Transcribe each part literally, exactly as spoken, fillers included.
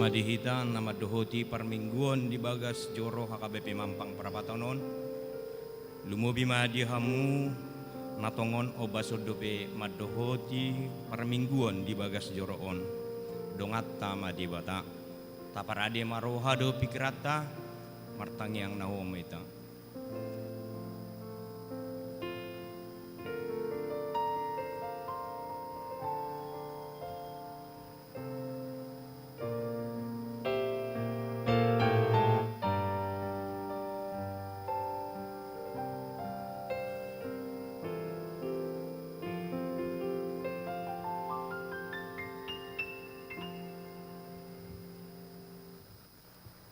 Ma di hita na mandohoti parmingguon di bagas joro H K B P Mampang Prapatan on. Lumobi ma di hamu na tongon ombas on dope mandohoti parmingguon di bagas joro on. Donganta ma Debata. Taparade ma roha dohot pingkiranta, martangiang na hohom ma hita.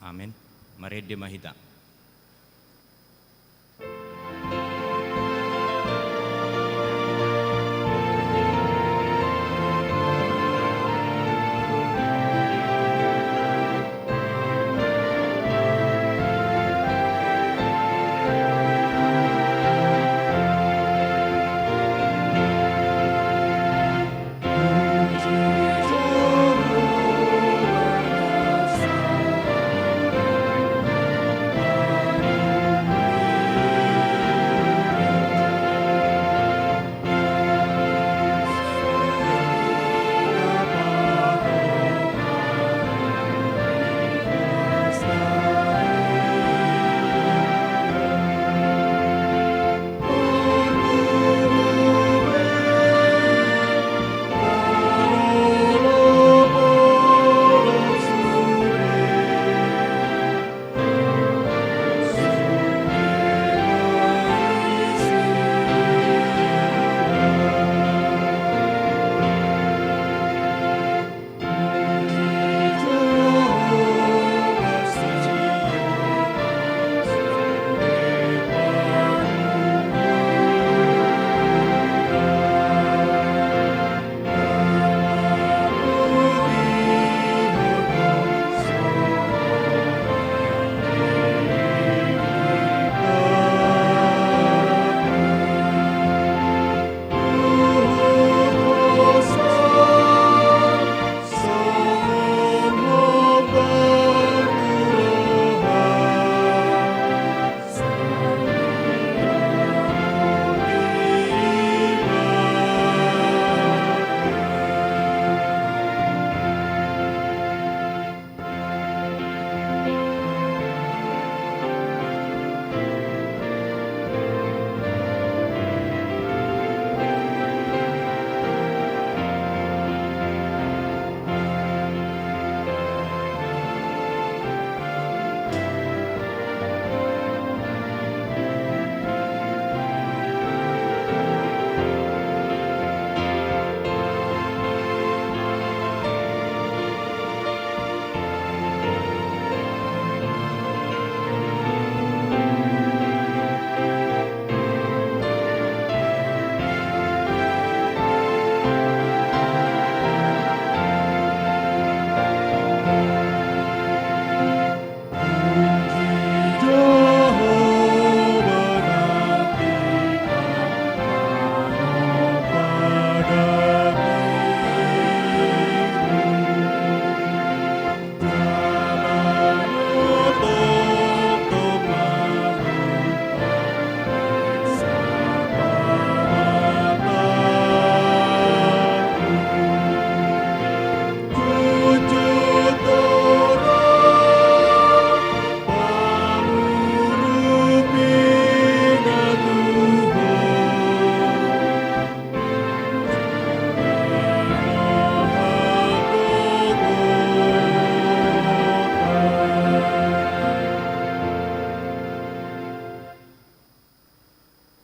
Amen. Marende ma hita.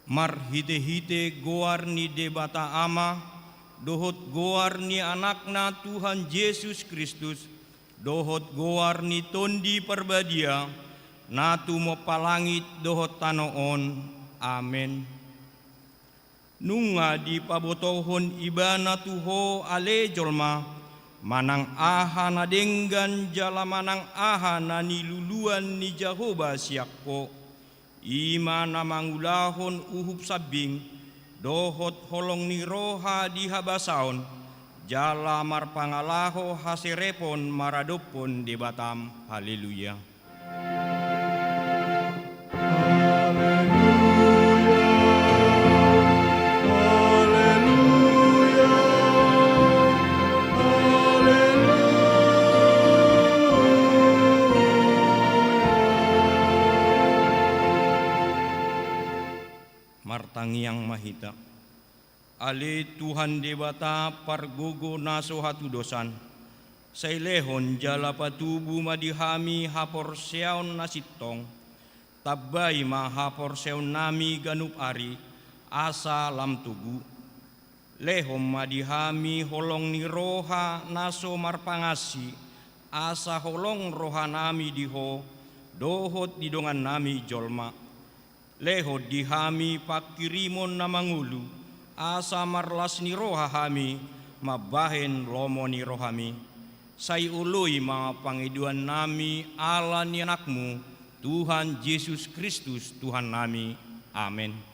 Marhitehite goar ni Debata Ama, dohot goar ni Anakna Tuhan Jesus Kristus, dohot goar ni Tondi Parbadia, na tumompa langit dohot tano on. Amen. Nunga dipabotohon Ibana tu ho ale jolma, manang aha na denggan jala manang aha na niluluan ni Jahowa sian ho. I ma na mangulahon uhum sambing dohot holong ni roha di habasaon, jala marpangalaho haserepon maradophon Debatam. Haleluya. Martangiang ma hita. Ale Tuhan Debata, pargogo na so hatudosan, sai lehon jala patubu ma di hami haporseaon na sintong. Tambai ma haporseaonnami ganup ari, asa lam togu. Lehon ma di hami holong ni roha na so marpangansi, asa holong rohanami di Ho dohot di dongannami jolma. Lehon di hami pangkirimon na mangolu, asa marlas ni roha hami mambahen lomo ni rohami. Sai oloi ma pangidoannami ala ni Anakmu, Tuhan Jesus Kristus, Tuhannami. Amen.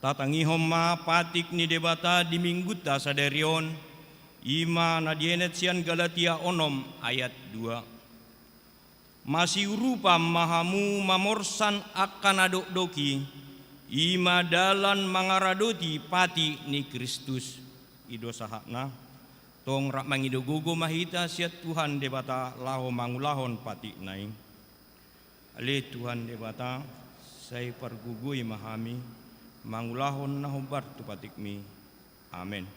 Tatangihon ma patik ni Debata di Minggunta sadari on, i ma na dienet sian Galatia onom ayat dua. Masiurupan ma hamu mamorsan angka na dokdok i, i ma dalan mangaradoti patik ni Kristus. I do sahatna. Tong rap mangido gogo ma hita sian Tuhan Debata laho mangulahon patikna i. Ale Tuhan Debata, sai pargogoi ma hami mangulahon na hombar tu patikmi. Amen.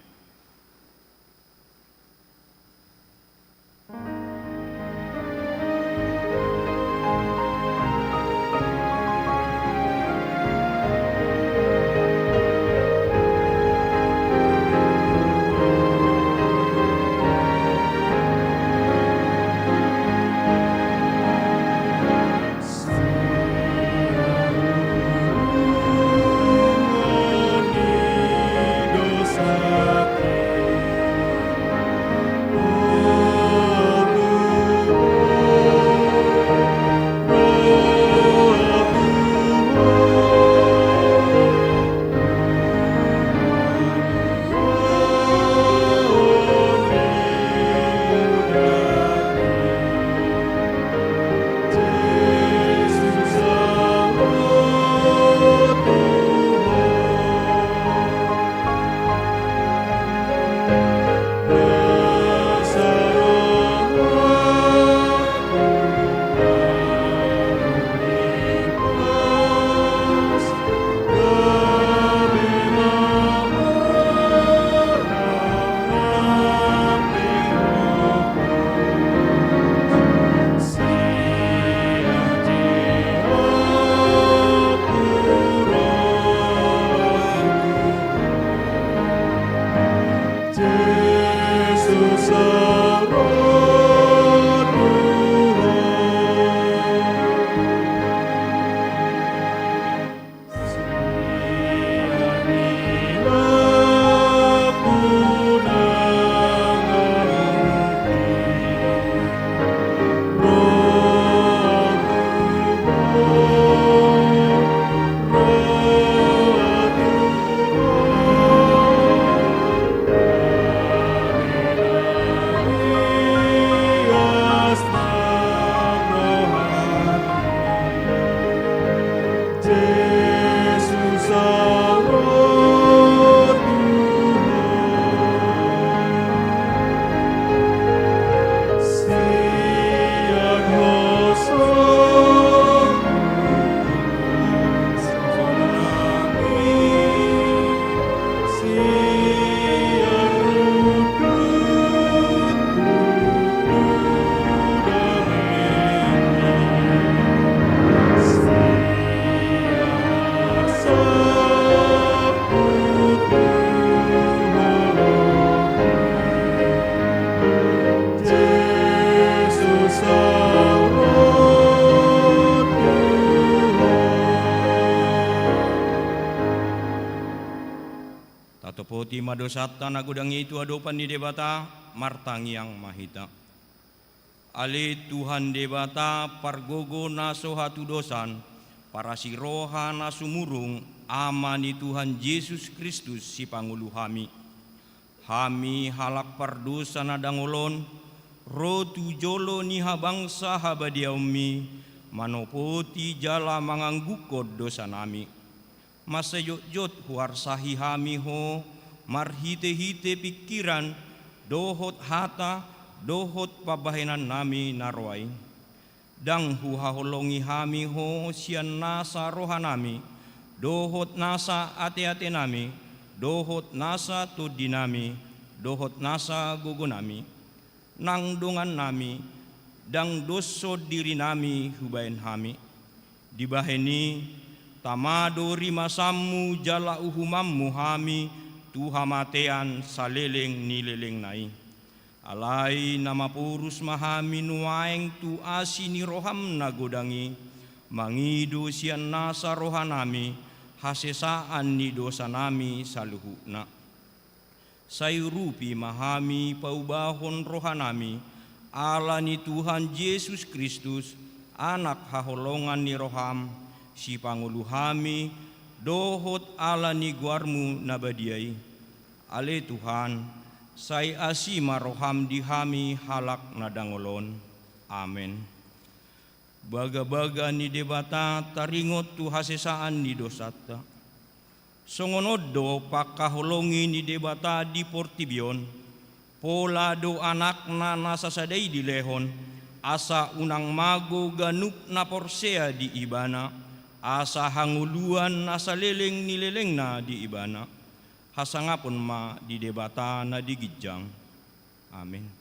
Tatopoti ma dosanta na godang i tu adopan ni Debata. Martangiang ma hita. Ale Tuhan Debata, pargogo na so hatudosan, parasi roha na sumurung, Ama ni Tuhan Jesus Kristus, Sipangolu hami. Hami halak pardosa na dangol on, ro tu jolo ni habangsa habadiaonmi, manopoti jala manganggukkon dosanami. Mansai jotjot huarsahi hami Ho, marhitehite pingkiran, dohot hata, dohot pambahenannami na roa i. Ndang huhaholongi hami Ho sian nasa rohanami, dohot nasa ateatenami, dohot nasa tondinami, dohot nasa gogonami. Nang dongannami, ndang doshon dirinami hubahen hami. Dibahen i, tama do rimasanmu jala uhumanmu hami tu hamatean saleleng ni lelengna i. Alai na maporus ma hami nuaeng tu asi ni roham na godang i, mangido sian nasa rohanami hasesaan ni dosanami saluhutna. Sai urupi ma hami paubahon rohanami, ala ni Tuhan Jesus Kristus, Anak haholongan ni roham, Sipangolu hami, dohot ala ni goarmu na badia i. Ale Tuhan, sai asi ma roham di hami halak na dangol on. Amen. Bagabaga ni Debata taringot tu hasesaan ni dosanta. Songon on do pangkaholongi ni Debata di portibi on, pola do Anakna na sasada i dilehon, asa unang mago ganup na porsea di Ibana, asa hangoluan na saleleng ni lelengna di Ibana. Hasangapon ma di Debata na di ginjang. Amen.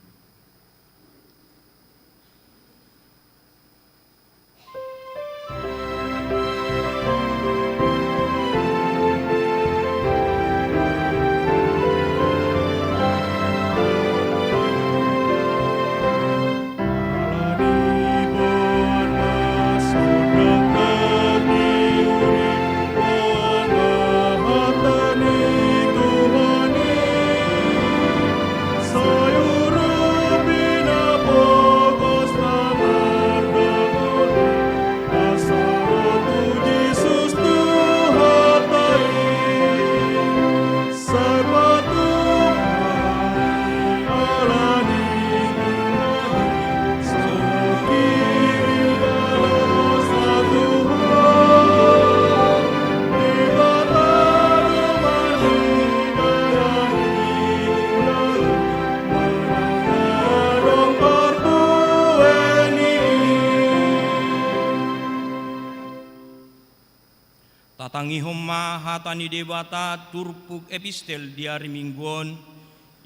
Tatangihon ma hata ni Debata turpuk epistel di ari Minggu on,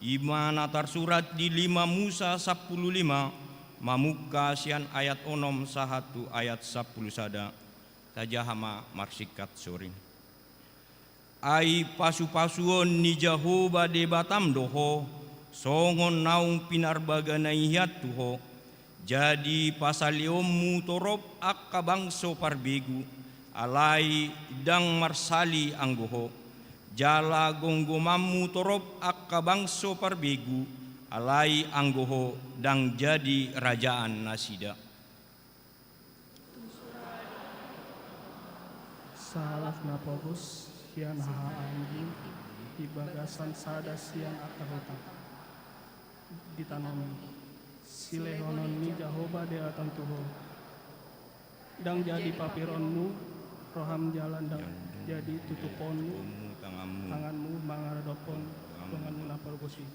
i ma na tarsurat di lima Musa sampulu lima, mamungka sian ayat onom sahat tu ayat sampulu sada. Tajaha ma marsingkat soring. Ai pasupasuon ni Jahowa Debatam do ho, songon naung pinarbagana i hian tu ho. Jadi pasaleonmu torop angka bangso parbegu, alai ndang marsali anggo ho. Jala gomgomanmu torop angka bangso parbegu, alai anggo ho ndang jadi rajaan nasida. Sahalak na pogos sian haha anjing di bagasan sada sian angka huta ditanomi, silehonon ni Jahowa Debatam tu ho. Ndang jadi papironmu roham jala ndang Jadi tutupon tanganmu, tanganmu mangadophon donganmu na pogos i.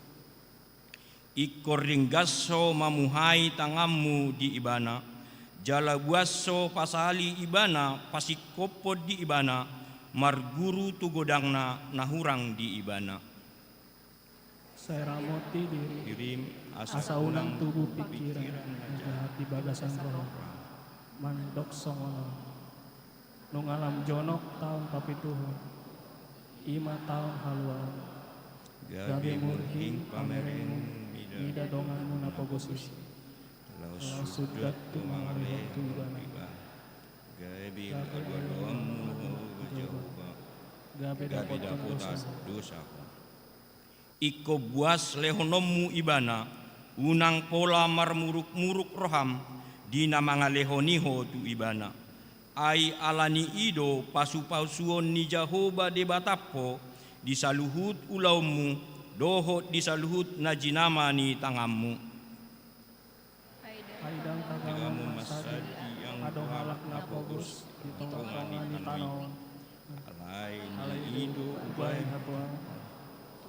Ingkon ringgas ho mamuhai tanganmu di ibana, jala buas ho pasali ibana pasingkophon di ibana, marguru tu godangna na hurang di ibana. Sai ramoti dirim, asa unang tubu pingkiran na jahat di bagasan roham. Mandok songon on, nunga lam jonok taon papituhon, i ma taon haluaon. Gabe murhing pamerengmu mida donganmu na pogos i. Laos suda tu mangalehon tu ibana. Gabe haluaonmu ho Jahowa. Gabe dapotan dosa ho. Ingkon buas lehononmu ibana, unang pola marmurukmuruk roham di na mangalehon i ho tu ibana. Ai ala ni i do pasupasuon ni Jahowa Debatam ho di saluhut ulaonmu dohot di saluhut na jinama ni tanganmu. Ai ndang tagamon mansadi anggo halak na pogos di tongatonga ni tano on. Alai i do hubahen hatuaon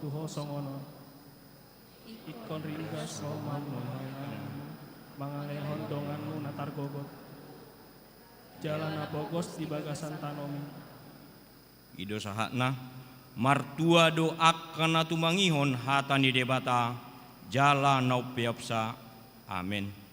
tu ho songon on. Ingkon ringgas ho mamuhai tanganmu mangalehon donganmu na targogot jala na pogos di bagasan tanomi. I do sahatna. Martua do angka na tumangihon hata ni Debata jala na umpeopsa. Amen.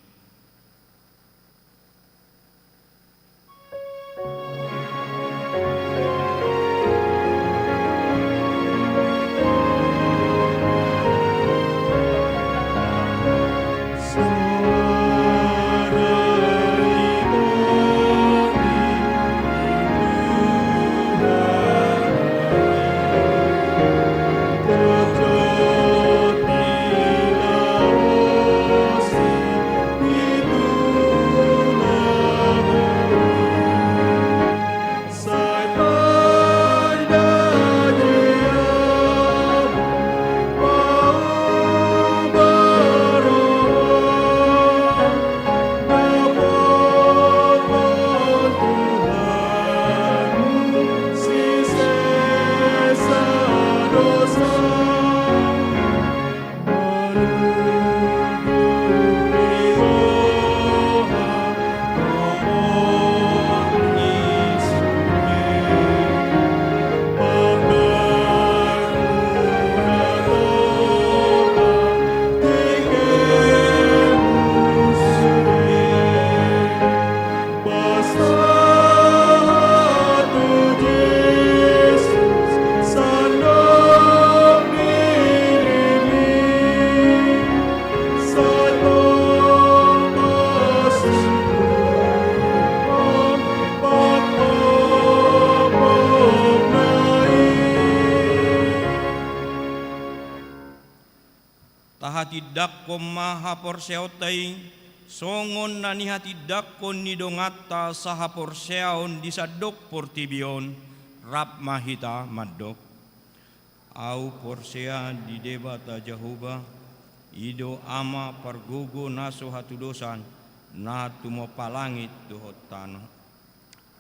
Tahatindangkon ma haporseaonta i, songon na nihatindangkon ni donganta sahaporseaon di sandok portibi on, rap ma hita mandok. Ahu porsea di Debata Jahowa, i do Ama pargogo na so hatudosan, na tumompa langit dohot tano.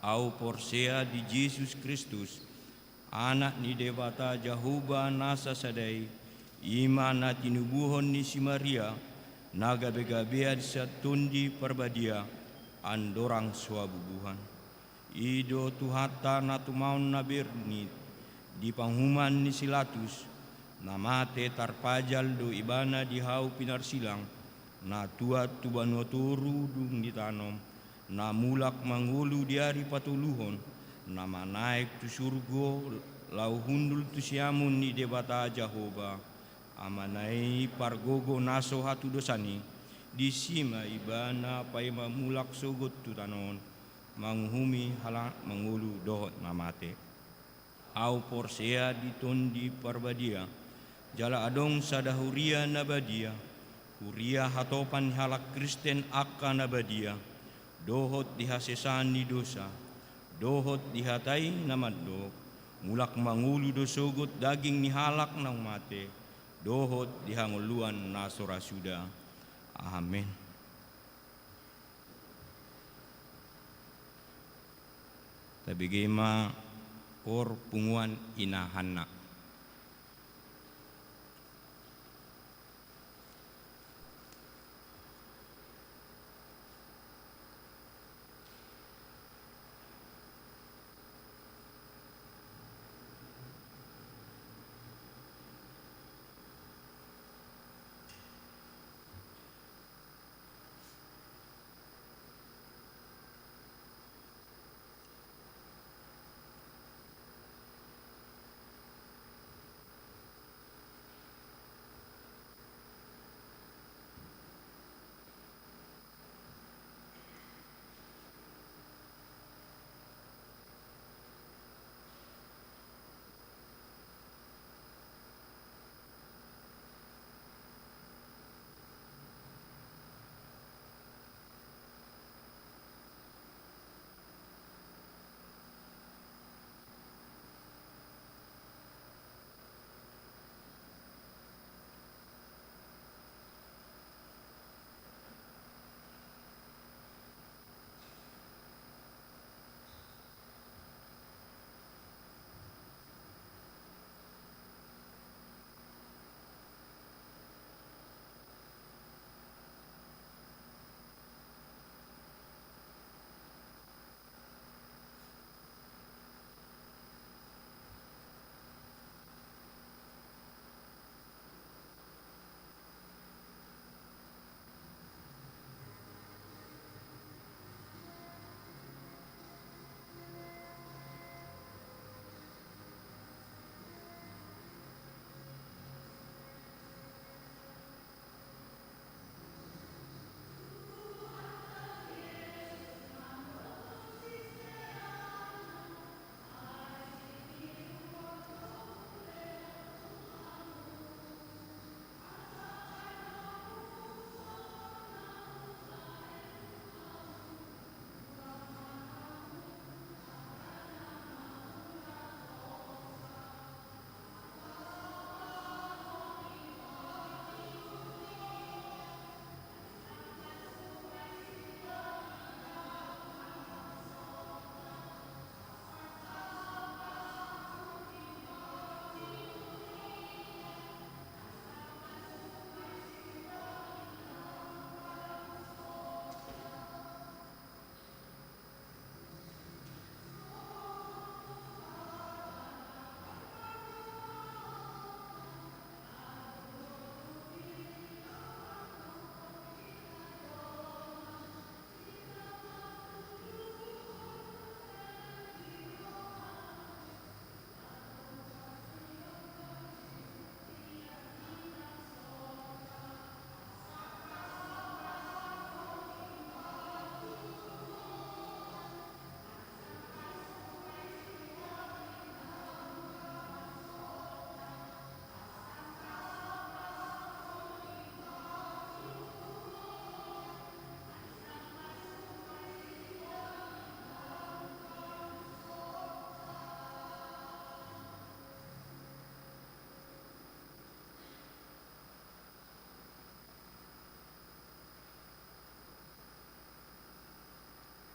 Ahu porsea di Jesus Kristus, Anak ni Debata Jahowa na sasada i, i ma na tinubuhon ni si Maria, na gabegabean sian Tondi Parbadia, andorang so habubuhan. I do Tuhanta na tumaon na bernit, di panguhuman ni si Latus, na mate tarpajal do ibana di hau pinarsilang, na tuat tu banua toru dung ditanom, na mulak mangolu di ari patoluhon, na manaek tu surgo laho hundul tu siamun ni Debata Jahowa, Amana i pargogo na so hatudosan i, disi ma ibana paima mulak sogot tu tano on, manguhumi halak mangolu dohot na mate. Ahu porsea di Tondi Parbadia, jala adong sada huria na badia, huria hatopan ni halak Kristen angka na badia, dohot di hasesaan ni dosa, dohot di hata i na mandok, mulak mangolu do sogot daging ni halak naung mate, dohot di hangoluan na so ra suda. Amen. Tabege ma Kor punguan ina Hanna.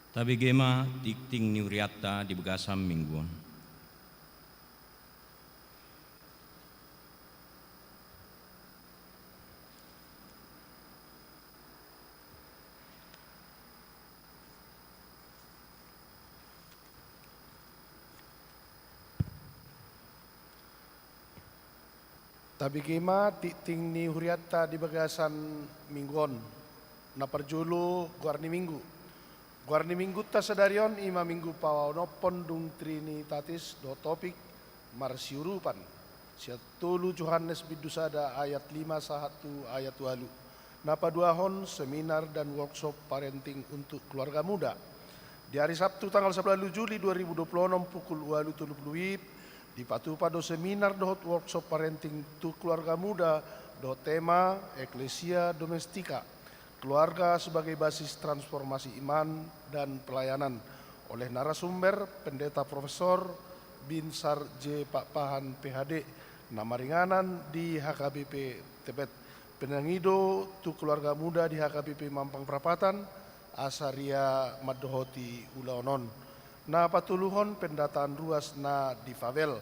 Tabege ma tingting ni hurianta di bagasan minggu on. Tabege ma tingting ni hurianta di bagasan minggu on. Na parjolo, goar ni minggu. Goar ni minggunta sadari on i ma Minggu paonomhon dung Trinitatis dohot topik marsiurupan sian tolu Johannes bindu sada ayat lima sahat tu ayat ualu. Na paduahon, seminar dan workshop parenting untuk keluarga muda. Di hari Sabtu tanggal sampulu ualu Juli dua ribu dua puluh enam pukul ualu tolu pulu wib, dipatupa do seminar dohot workshop parenting tu keluarga muda dohot tema Ecclesia Domestica, keluarga sebagai basis transformasi iman dan pelayanan, oleh narasumber Pendeta Profesor Binsar J Pakpahan P H D, na maringanan di H K B P Tebet. Penangi do tu keluarga muda di H K B P Mampang Prapatan, asa ria mandohoti ulaon on. Na patoluhon, pendataan ruas na difabel.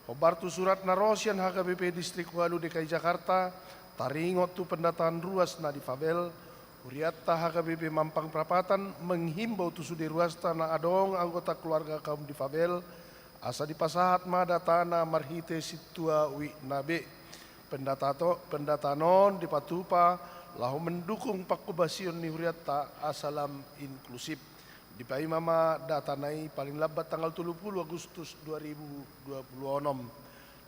Hombar tu surat na ro sian H K B P Distrik Ualu D K I Jakarta, taringot tu pendataan ruas na difabel, hurianta H K B P Mampang Prapatan menghimbau tu sude ruasta na adong anggota keluarga kaum difabel, asa dipasahat ma datana marhite sintua uikna be. Pendatato-, pendataan on dipatupa laho mendukung pangkobasion ni hurianta asa lam inklusif. Dipaima ma datana i paling lambat tanggal tolu pulu Agustus dua ribu dua pulu onom.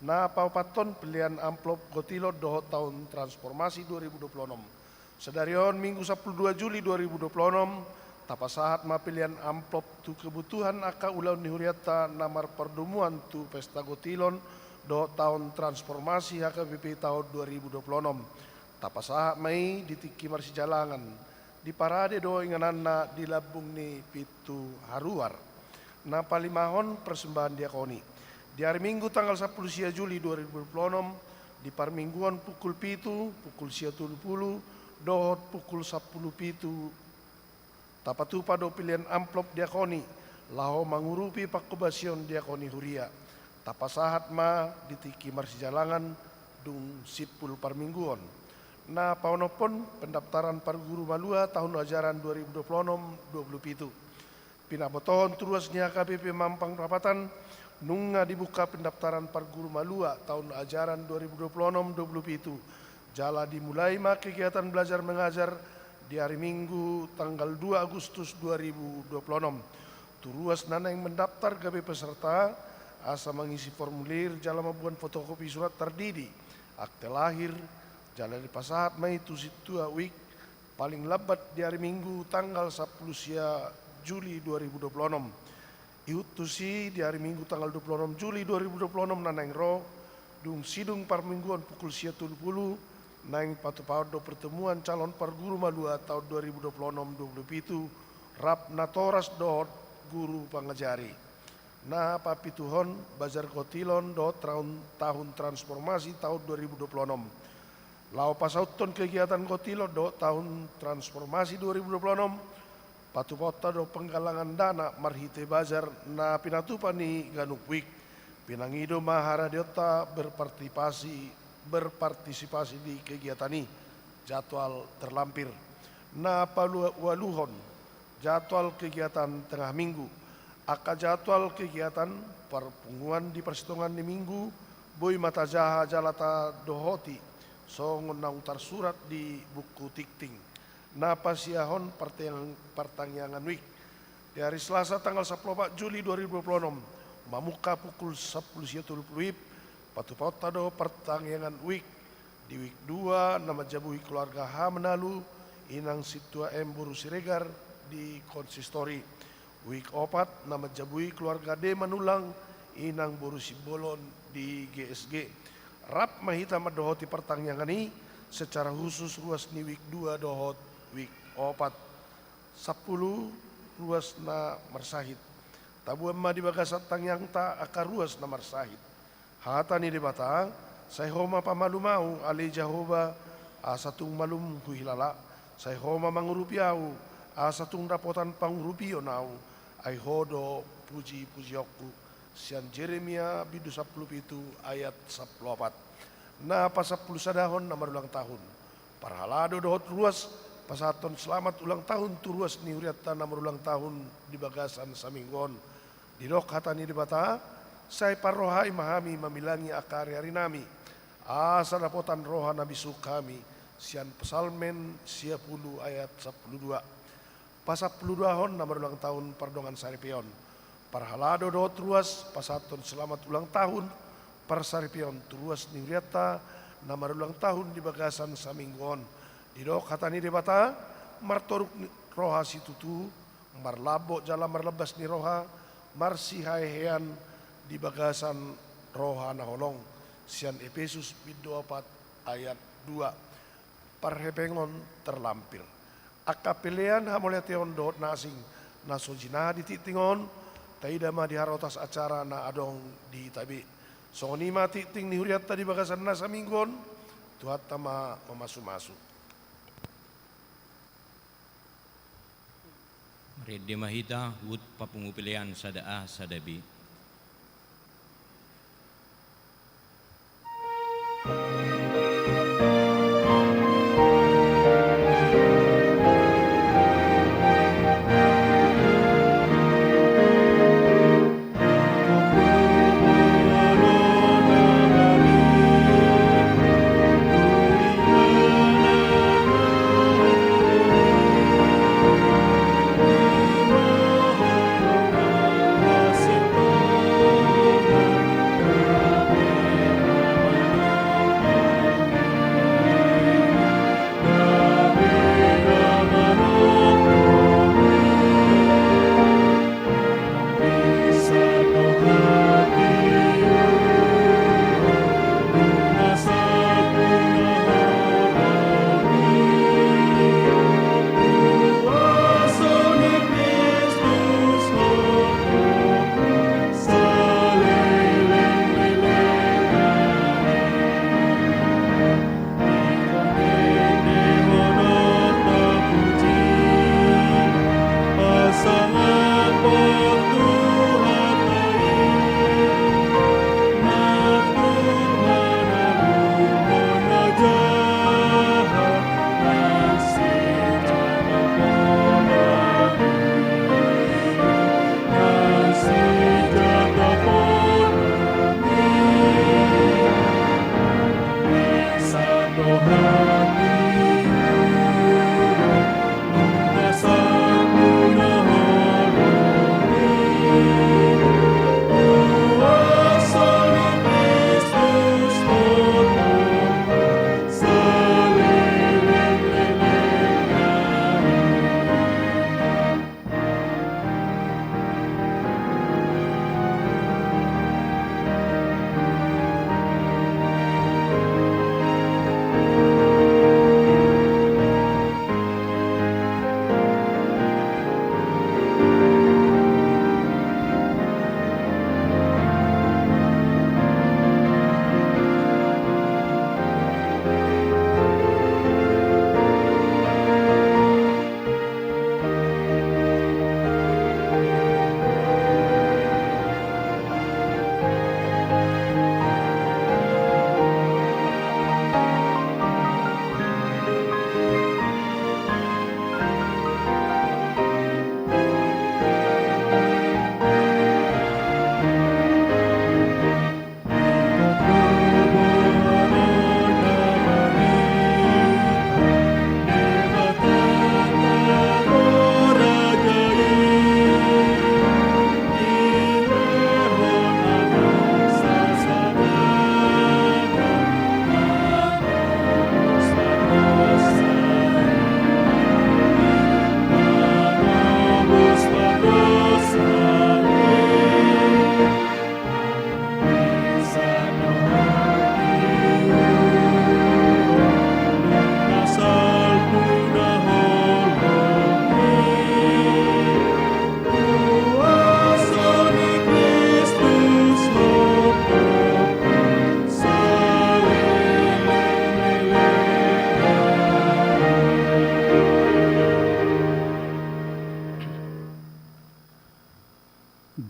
Na paopathon, pelean amplop gotilon dohot taon transformasi dua ribu dua pulu onom. Sadari on Minggu sampulu dua Juli dua ribu dua pulu onom, tapasahat ma pelean amplop tu kebutuhan angka ulaon ni hurianta na marpardomuan tu pesta gotilon dohot taon transformasi H K B P taon dua ribu dua pulu onom. Tapasahat ma i di tingki marsijalangan, diparade do ingananna di lambung ni pintu haruar. Na palimahon, persembahan diakoni. Di ari Minggu tanggal sampulu sia Juli dua ribu dua pulu onom, di parmingguon pukul pitu, pukul sia tolu pulu, dohot pukul sampulu pitu, tapatupa do pelean amplop diakoni, laho mangurupi pangkobasion diakoni huria. Tapasahat ma di tingki marsijalangan dung simpul parmingguon. Na paonomhon, pendaftaran parguru malua tahun ajaran dua ribu dua pulu onom dua pulu pitu. Pinabotohon tu ruas ni H K B P Mampang Prapatan, nunga dibuka pendaftaran parguru malua tahun ajaran dua ribu dua pulu onom dua pulu pitu. Jala dimulai ma kegiatan belajar mengajar di ari Minggu tanggal dua Agustus dua ribu dua pulu onom. Tu ruas na naeng mendaftar gabe peserta, asa mangisi formulir jala mamboan fotokopi surat tardidi, akte lahir, jala dipasahat ma i tu sintua uik, paling lambat di ari Minggu tanggal sampulu sia Juli dua ribu dua pulu onom. Ihut tusi, di ari Minggu tanggal dua pulu onom Juli dua ribu dua pulu onom na naeng ro, dung sidung parmingguon pukul sia tolu pulu, naeng patupaon do pertemuan calon parguru malua tahun dua ribu dua pulu onom dua pulu pitu, rap natoras dohot guru pangajari. Na papituhon, bazar gotilon dohot tahun, tahun transformasi tahun dua ribu dua pulu onom. Laho pasauthon kegiatan gotilon dohot tahun transformasi dua ribu dua pulu onom, patupaonta do penggalangan dana marhite bazar na pinatupa ni ganup uik. Pinangido ma haradeonta berpartisipasi, berpartisipasi di kegiatan i. Jadwal terlampir. Na palualuhon, jadwal kegiatan tengah minggu. Angka jadwal kegiatan parpunguan di parsitongaan ni minggu boi ma tajaha jala tadohoti songon naung tarsurat di buku tingting. Na pasiahon, partang-, partangiangan uik. Di ari Selasa tanggal sampulu opat Juli dua ribu dua pulu onom, mamungka pukul sampulu sia tolu pulu WIB, patupaonta do partangiangan uik. Di uik dua, na manjabuhi keluarga Hamanalu, inang sintua M boru Siregar di konsistori. Uik opat, na manjabuhi keluarga D Manullang, inang boru Simbolon di G S G. Rap ma hita mandohoti partangiangan i secara khusus ruas ni uik dua dohot uik opat. Sampulu, ruas na marsahit. Taboan ma di bagasan tangiangta angka ruas na marsahit. Hata ni Debata: Sai Ho ma pamalum ahu, ale Jahowa, asa tung malum huhilala. Sai Ho ma mangurupi ahu, asa tung dapotan pangurupion ahu. Ai Ho do pujipujionku. Sian Jeremia bindu sampulu pitu ayat sampulu opat. Na pasampulu sadahon na marulang tahun. Parhalado dohot ruas, pasahathon selamat ulang tahun tu ruas ni hurianta na marulang tahun di bagasan saminggu on. Didok hata ni Debata: Sai parrohai ma hami mamilangi angka ariarinami, asa dapotan roha na bisuk hami. Sian Psalmen sia pulu ayat sampulu dua. Pasampulu duahon na marulang tahun pardongan saripeon. Parhalado dohot ruas, pasahathon selamat ulang tahun parsaripeon tu ruas ni hurianta na marulang tahun di bagasan saminggu on. Didok hata ni Debata: Martoruk ni roha situtu, marlambok jala marlambas ni roha, marsihehean di bagasan roha na holong. Sian Epesus bindu opat ayat dua. Parhepengon terlampir. Angka pelean, hamauliateon dohot na asing na so jinaha di tingting on, taida ma di harotas acara na adong di hita be. Songon i ma tingting ni hurianta di bagasan na saminggu on. Tuhanta ma mamasumasu. Rende ma hita huhut papungu pelean sada A sada B.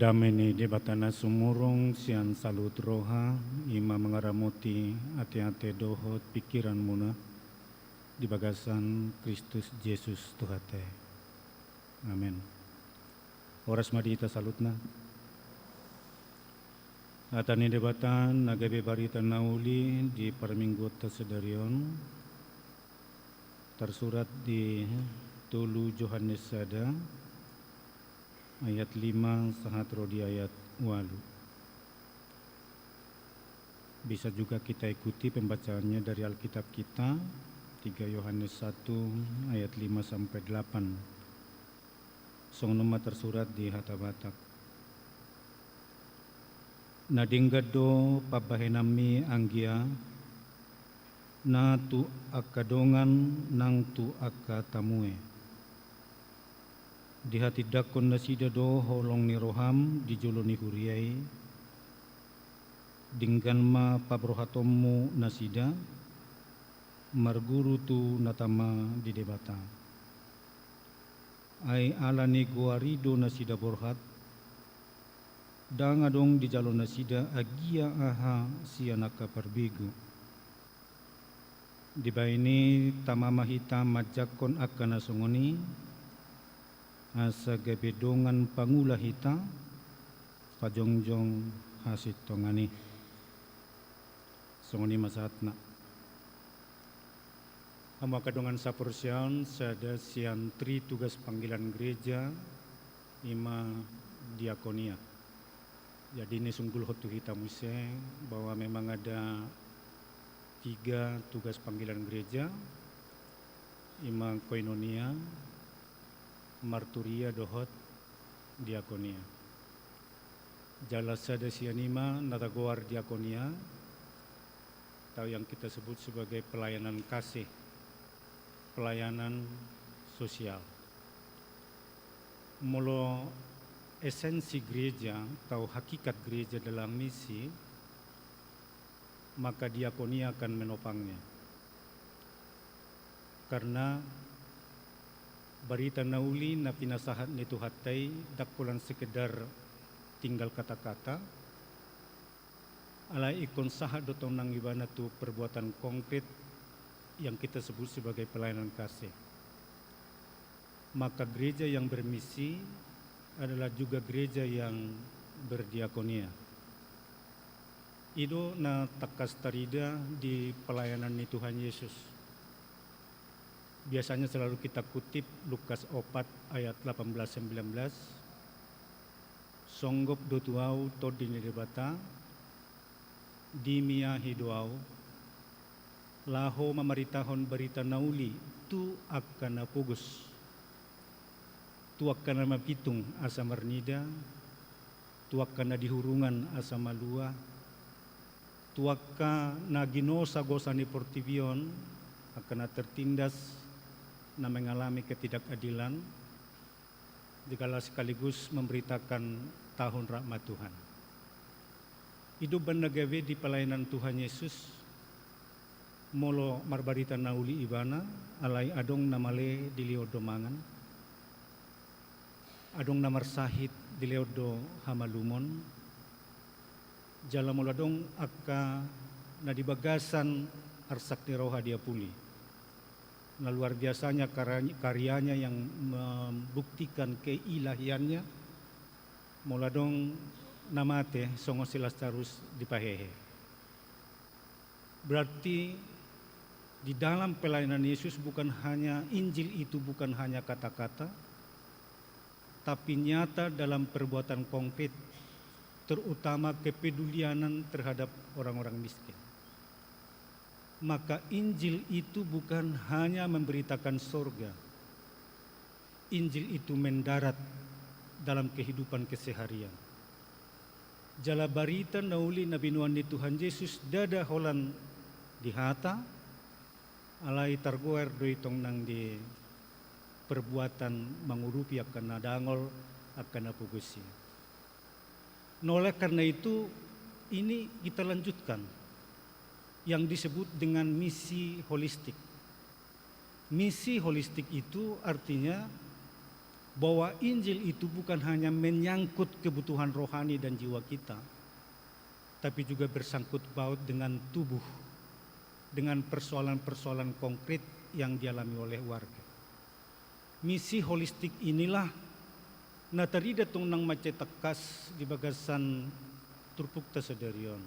Dame ni Debata na sumurung sian saluhut roha, i ma mangaramoti ateate dohot pingkiranmuna di bagasan Kristus Jesus Tuhanta i. Amen. Horas ma di hita saluhutna. Hata ni Debata na gabe barita na uli di parmingguonta sadari on, tarsurat di tolu Johannes sada, ayat lima sahat ro di ayat ualu. Bisa juga kita ikuti pembacaannya dari Alkitab kita, tiga Yohanes satu ayat lima sampai delapan. Songon on ma tarsurat di hata Batak. Na denggan do pambahenanmi anggia, na tu angka dongan nang tu angka tamue. Dihatindangkon nasida do holong ni roham di jolo ni huria i, denggan ma pamborhatonmu nasida, marguru tu na tama di Debata. Ai ala ni goar i do nasida borhat, ndang adong dijalo nasida agia aha sian angka parbegu. Dibahen i tama ma hita manjangkon angka na songon i, asa gabe dongan pangula hita pajongjong hasintongan i. Songon i ma sahatna. Hamu angka dongan saporseaon, sada sian tri tugas panggilan gereja, i ma diakonia. Jadi, nisunggulhon tu hita muse bahwa memang ada tiga tugas panggilan gereja, i ma koinonia, marturia, dohot diakonia. Jala sada sian i ma na tagoar diakonia, atau yang kita sebut sebagai pelayanan kasih, pelayanan sosial. Molo esensi gereja atau hakikat gereja dalam misi, maka diakonia akan menopangnya. Karena barita na uli na pinasahat ni Tuhanta i ndang holan sekedar tinggal kata-kata, alai ingkon sahat do tong nang ibana tu perbuatan konkret yang kita sebut sebagai pelayanan kasih. Maka gereja yang bermisi adalah juga gereja yang berdiakonia. I do na tangkas tarida di pelayanan ni Tuhan Yesus. Biasanya selalu kita kutip Lukas opat ayat delapan belas sembilan belas, songgop do tu Ahu Tondi ni Debata, dimiahi do Ahu, laho mamaritahon barita na uli tu angka na pogos, tu angka na mapitung asa marnida, tu angka na di hurungan asa malua, tu angka na ginosagosa ni portibi on, angka na tertindas, na mengalami ketidakadilan, jala sekaligus memberitakan tahun rahmat Tuhan. I do umbahen na gabe di pelayanan Tuhan Yesus, molo marbarita na uli ibana, alai adong na male dilehon do mangan, adong na marsahit dilehon do hamalumon, jala molo adong angka na di bagasan arsak ni roha dia puli. Na luar biasanya kara-, karyanya yang membuktikan keilahiannya, molo adong na mate songon si Lasarus dipahehe. Berarti di dalam pelayanan Yesus bukan hanya, Injil itu bukan hanya kata-kata, tapi nyata dalam perbuatan konkret, terutama kepedulianan terhadap orang-orang miskin. Maka Injil itu bukan hanya memberitakan sorga. Injil itu mendarat dalam kehidupan keseharian. Jala barita na uli na binoan ni Tuhan Yesus ndada holan di hata, alai targoar do i tong nang di perbuatan mangurupi angka na dangol, angka na pogos i. Nah, oleh karena itu, ini kita lanjutkan yang disebut dengan misi holistik. Misi holistik itu artinya bahwa Injil itu bukan hanya menyangkut kebutuhan rohani dan jiwa kita, tapi juga bersangkut paut dengan tubuh, dengan persoalan-persoalan konkret yang dialami oleh warga. Misi holistik inilah na tarida tong nang mansai tangkas di bagasan turpukta sadari on,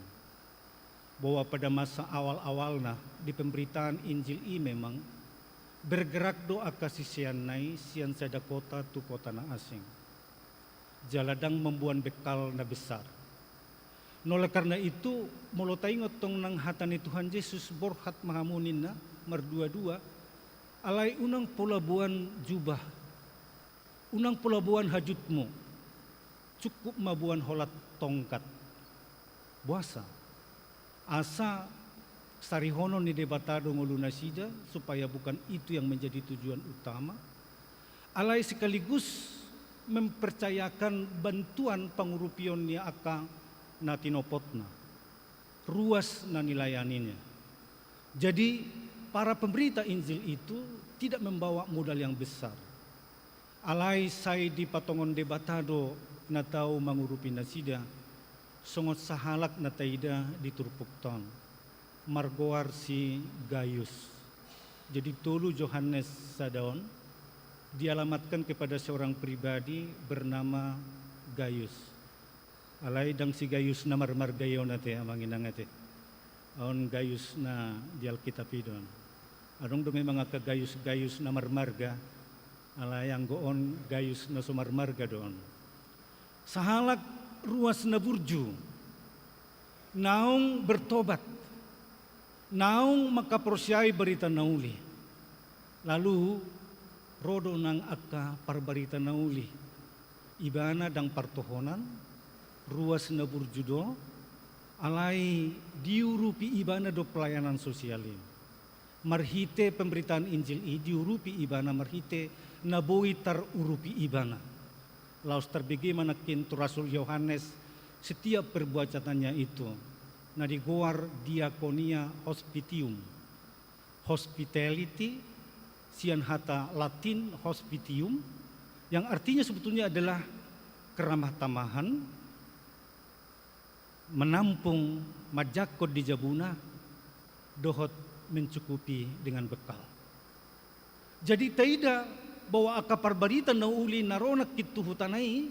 bahwa pada masa awal-awalna di pemberitaan Injil i memang bergerak do angka siseanna i sian sada kota tu kota na asing, jala ndang mamboan bekal na besar. Nah, oleh karena itu, molo taingot tong nang hata ni Tuhan Yesus, borhat ma hamu ninna, mardua-dua, alai unang pola boan jubah, unang pola boan hajutmu, cukup ma boan holan tongkat. Boasa? Asa sarihonon ni Debata do ngolu nasida, supaya bukan itu yang menjadi tujuan utama, alai sekaligus mempercayakan bantuan pangurupion ni angka na tinopotna, ruas na nilayaninya. Jadi, para pemberita Injil itu tidak membawa modal yang besar. Alai sai dipatongon Debata do na tau mangurupi nasida, songon sahalak na taida di turpukta on, margoar si Gayus. Jadi tolu Johannes sada on dialamatkan kepada seorang pribadi bernama Gayus. Alai ndang si Gayus na marmarga i on ate, amang inang ate. On Gayus na di Alkitab i do on. Adong do memang angka Gayus-Gayus na marmarga, alai anggo on Gayus na so marmarga do on. Sahalak ruas na burju, naung bertobat, naung mangkaporseai barita na uli. Lalu ro do nang angka parbarita na uli. Ibana ndang partohonan, ruas na burju do, alai diurupi ibana do pelayanan sosial i. Marhite pemberitaan Injil i diurupi ibana marhite na boi tarurupi ibana. Laos tarbege ma nangkin tu Rasul Johannes setiap perbuatannya itu, na digoar diakonia hospitium. Hospitality, sian hata Latin hospitium, yang artinya sebetulnya adalah keramah tamahan, menampung, manjangkon di jabuna, dohot mencukupi dengan bekal. Jadi taida bahwa angka parbarita na uli na ro nangkin tu hutana i,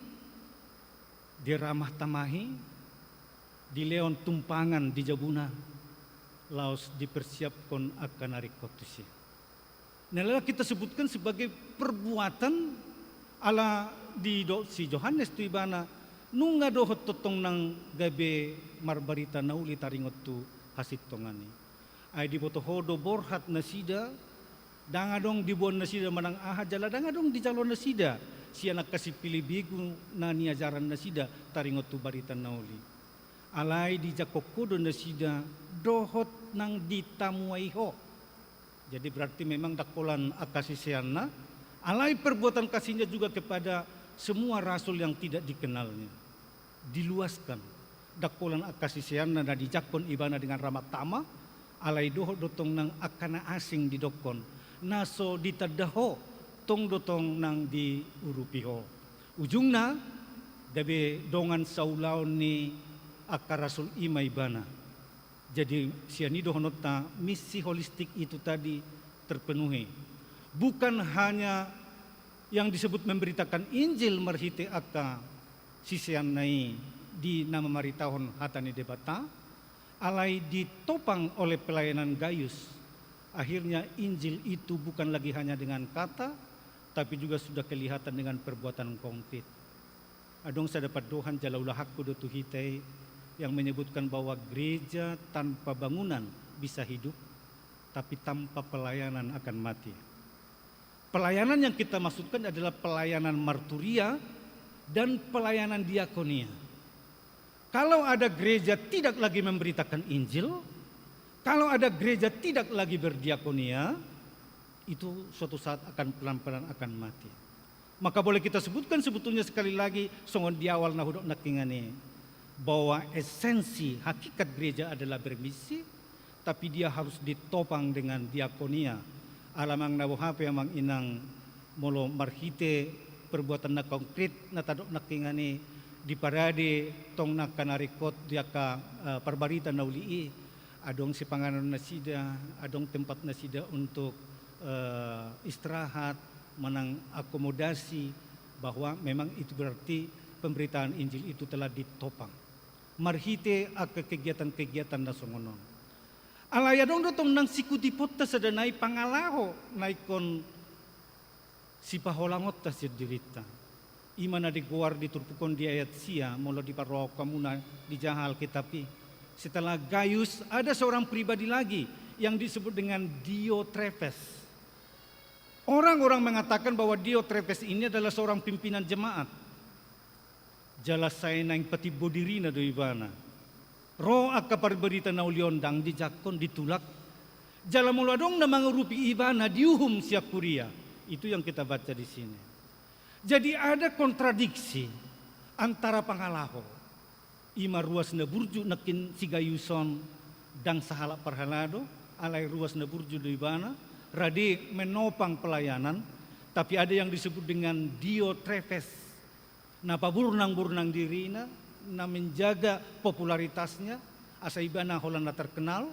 diramah tamahi, dilehon tumpangan di jabuna, laos dipersiapkon angka na ringkot tusi. Nah, lalu kita sebutkan sebagai perbuatan ala didok si Johannes tu ibana, nunga dohot tongtong nang gabe marbarita na uli taringot tu hasintongan i. Ai diboto ho do borhat nasida, ndang adong diboan nasida manang aha jala ndang adong dijalo nasida sian angka sipilibegu na niajaran nasida taringot tu barita na uli. Alai dijangkon ho do nasida dohot nang ditamuai ho. Jadi berarti memang ndang holan angka siseanna, alai perbuatan kasihnya juga kepada semua rasul yang tidak dikenalnya. Diluaskan. Ndang holan angka siseanna na dijangkon ibana dengan ramah tamah, alai dohot do tong nang angka na asing didokkon, na so ditanda ho, tong do tong nang diurupi ho. Ujungna, gabe dongan saulaon ni angka rasul i ma ibana. Jadi sian i dohononta misi holistik itu tadi terpenuhi. Bukan hanya yang disebut memberitakan Injil marhite angka siseanna i di na mamaritahon hata ni Debata, alai ditopang oleh pelayanan Gayus. Akhirnya Injil itu bukan lagi hanya dengan kata, tapi juga sudah kelihatan dengan perbuatan konkret. Adong sada pandohan jala ulahanku do tu hita i yang menyebutkan bahwa gereja tanpa bangunan bisa hidup, tapi tanpa pelayanan akan mati. Pelayanan yang kita maksudkan adalah pelayanan marturia dan pelayanan diakonia. Kalau ada gereja tidak lagi memberitakan Injil, kalau ada gereja tidak lagi berdiakonia, itu suatu saat akan pelan-pelan akan mati. Maka boleh kita sebutkan sebetulnya sekali lagi, songon di awal na hudok nangkiningan i, bahwa esensi hakikat gereja adalah bermisi, tapi dia harus ditopang dengan diakonia. Ala amang na boha pe amang inang, molo marhite perbuatan na konkret na tadok nangkiningan i, diparade tong angka na ringkot di angka, eh, parbarita na uli i, adong sipanganon nasida, adong tempat nasida untuk, eh, istirahat, manang akomodasi, bahwa memang itu berarti pemberitaan Injil itu telah ditopang marhite angka kegiatan-kegiatan na songon on. Alai adong do tong nang sikutiponta sada nai pangalaho na ingkon sipaholangonta sian dirinta. I ma na digoar di turpuk on di ayat sia, molo diparrohahon hamuna dijaha Alkitab i. Setelah Gayus, ada seorang pribadi lagi yang disebut dengan Diotrefes. Orang-orang mengatakan bahwa Diotrefes ini adalah seorang pimpinan jemaat. Jala sai naeng patimbo dirina do ibana. Ro angka parbarita na uli on ndang dijangkon, ditulak. Jala molo adong na mangurupi ibana diuhum sian kuria. Itu yang kita baca di sini. Jadi ada kontradiksi antara pangalaho. I ma ruas na burju nangkin si Gayus on, ndang sahalak parhalado, alai ruas na burju do ibana, rade menopang pelayanan, Tapi ada yang disebut dengan Diotrefes, na paburnang-burnang dirina, na menjaga popularitasnya, asa ibana holan na terkenal,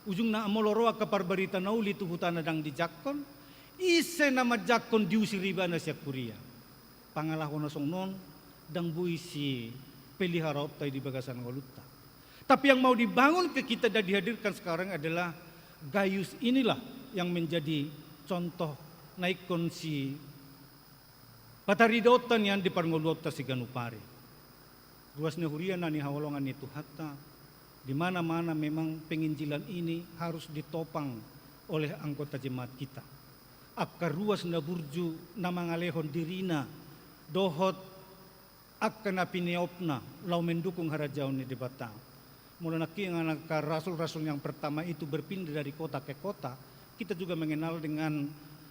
ujungna molo ro angka parbarita na uli tu hutana ndang dijangkon, ise na manjangkon diusir ibana sian huria. Pangalaho na songon on ndang boi sipeliharaonta i di bagasan ngolunta. Tapi yang mau dibangun ke kita dan dihadirkan sekarang adalah Gaius inilah yang menjadi contoh na ingkon sipataridaonta nian di parngoluonta siganup ari. Ruas ni huria na hinaholongan ni Tuhanta, di mana-mana memang penginjilan ini harus ditopang oleh anggota jemaat kita. Angka ruas na burju na mangalehon dirina dohot angka na piniopna laho mendukung harajaon ni Debata. Molo nangkin angka rasul-rasul yang pertama itu berpindah dari kota ke kota, kita juga mengenal dengan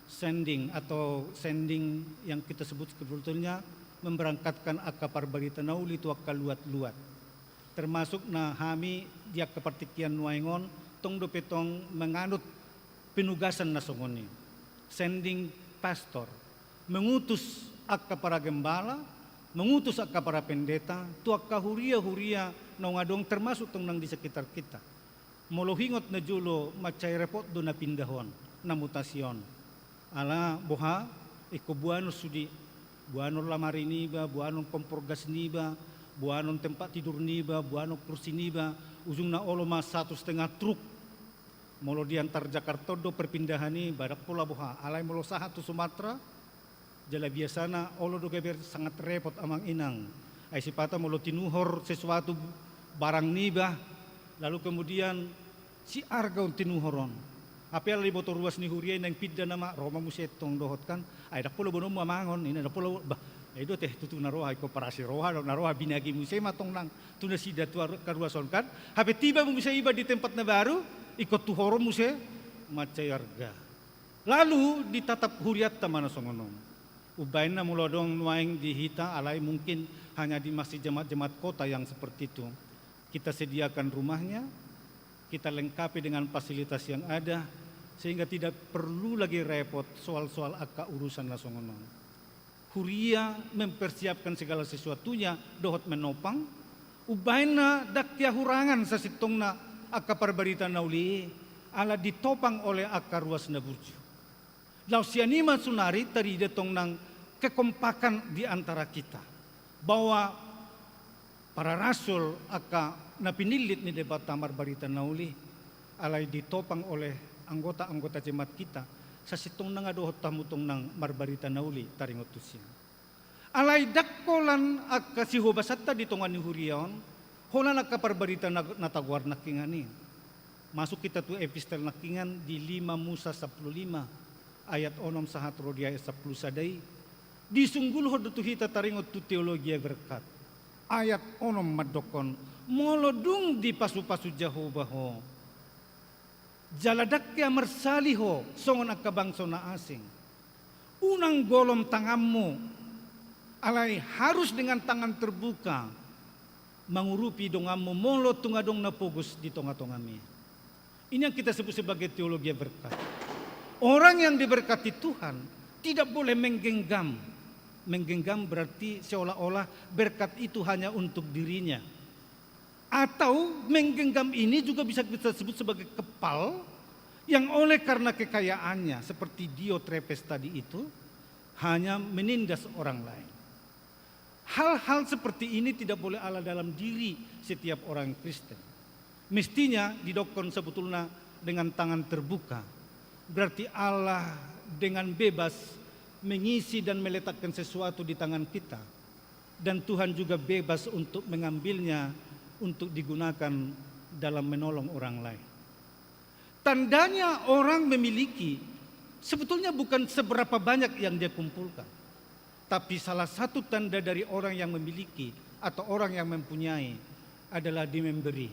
sending atau sending yang kita sebut sebetulnya memberangkatkan angka parbarita na uli tu angka luat-luat. Termasuk na hami di angka partingkian nuaeng on, tong dope tong menganut penugasan na songon i. Sending pastor, mengutus angka para gembala, mengutus angka para pendeta, tu angka huria-huria naung adong termasuk tong nang di sekitar kita. Molo huingot na jolo mansai repot do na pindah on, na mutasi on. Ala boha, ingkon boanon sude, boanon lamari niba, boanon kompor gas niba, boanon tempat tidur niba, boanon kursi niba, ujungna olo ma satu setengah truk. Molo di antar Jakarta on do perpindahan i, ba ndang pola boha. Alai molo sahat tu Sumatera, jala biasana olo do gabe sangat repot amang inang. Ai sipata molo tinuhor sesuatu barang niba, lalu kemudian si arga on tinuhor on. Hape ala diboto ruas ni huria i naeng pinda nama, ro ma muse tong dohot kan. Ai ndang pola boanonmu amang on, ninna ndang pola, bah, i do teh tutu na roha, ingkon parasi roha, na roha binagi muse ma tong nang tu nasida tu ar-, angka ruas on kan. Hape tiba muse iba di tempat na baru, ingkon tuhoron muse, mansai arga. Lalu ditatap hurianta ma na songon on. Umbahen na molo adong nuaeng di hita, alai mungkin hanya di masih jemaat-jemaat kota yang seperti itu. Kita sediakan rumahnya, kita lengkapi dengan fasilitas yang ada, sehingga tidak perlu lagi repot soal-soal angka urusan na songon on. Huria mempersiapkan segala sesuatunya dohot menopang, umbahen na ndang hea hurangan sasintongna angka parbarita na uli i, ala ditopang oleh angka ruas na burju. Laos sian i ma saonari tarida tong nang kekompakan di antara kita, bahwa para rasul angka na pinillit ni Debata marbarita na uli, alai ditopang oleh anggota-anggota jemaat kita, sasintongna nga dohot hamu tong nang marbarita na uli taringot tusi. Alai ndang holan angka sihobasanta di tonga ni huria on, holan angka parbarita na, na tagoar nangkiningan i. Masuk hita tu epistel nangkiningan di lima Musa sampulu lima, ayat onom sahat ro di ayat sampulu sada i, disunggulhon do tu hita taringot tu teologia berkat. Ayat onom mandokkon, molo dung dipasupasu Jahowa ho, jala ndang hea marsali ho songon angka bangso na asing, unang golom tanganmu, alai harus dengan tangan terbuka mangurupi donganmu molo tung adong na pogos di tonga-tongami. Ini yang kita sebut sebagai teologia berkat. Orang yang diberkati Tuhan tidak boleh menggenggam. Menggenggam berarti seolah-olah berkat itu hanya untuk dirinya. Atau menggenggam ini juga bisa kita sebut sebagai kepal yang oleh karena kekayaannya, seperti Diotrefes tadi itu, hanya menindas orang lain. Hal-hal seperti ini tidak boleh ada dalam diri setiap orang Kristen. Mestinya didokkon sebetulna dengan tangan terbuka. Berarti Allah dengan bebas mengisi dan meletakkan sesuatu di tangan kita. Dan Tuhan juga bebas untuk mengambilnya untuk digunakan dalam menolong orang lain. Tandanya orang memiliki sebetulnya bukan seberapa banyak yang dia kumpulkan. Tapi salah satu tanda dari orang yang memiliki atau orang yang mempunyai adalah dia memberi.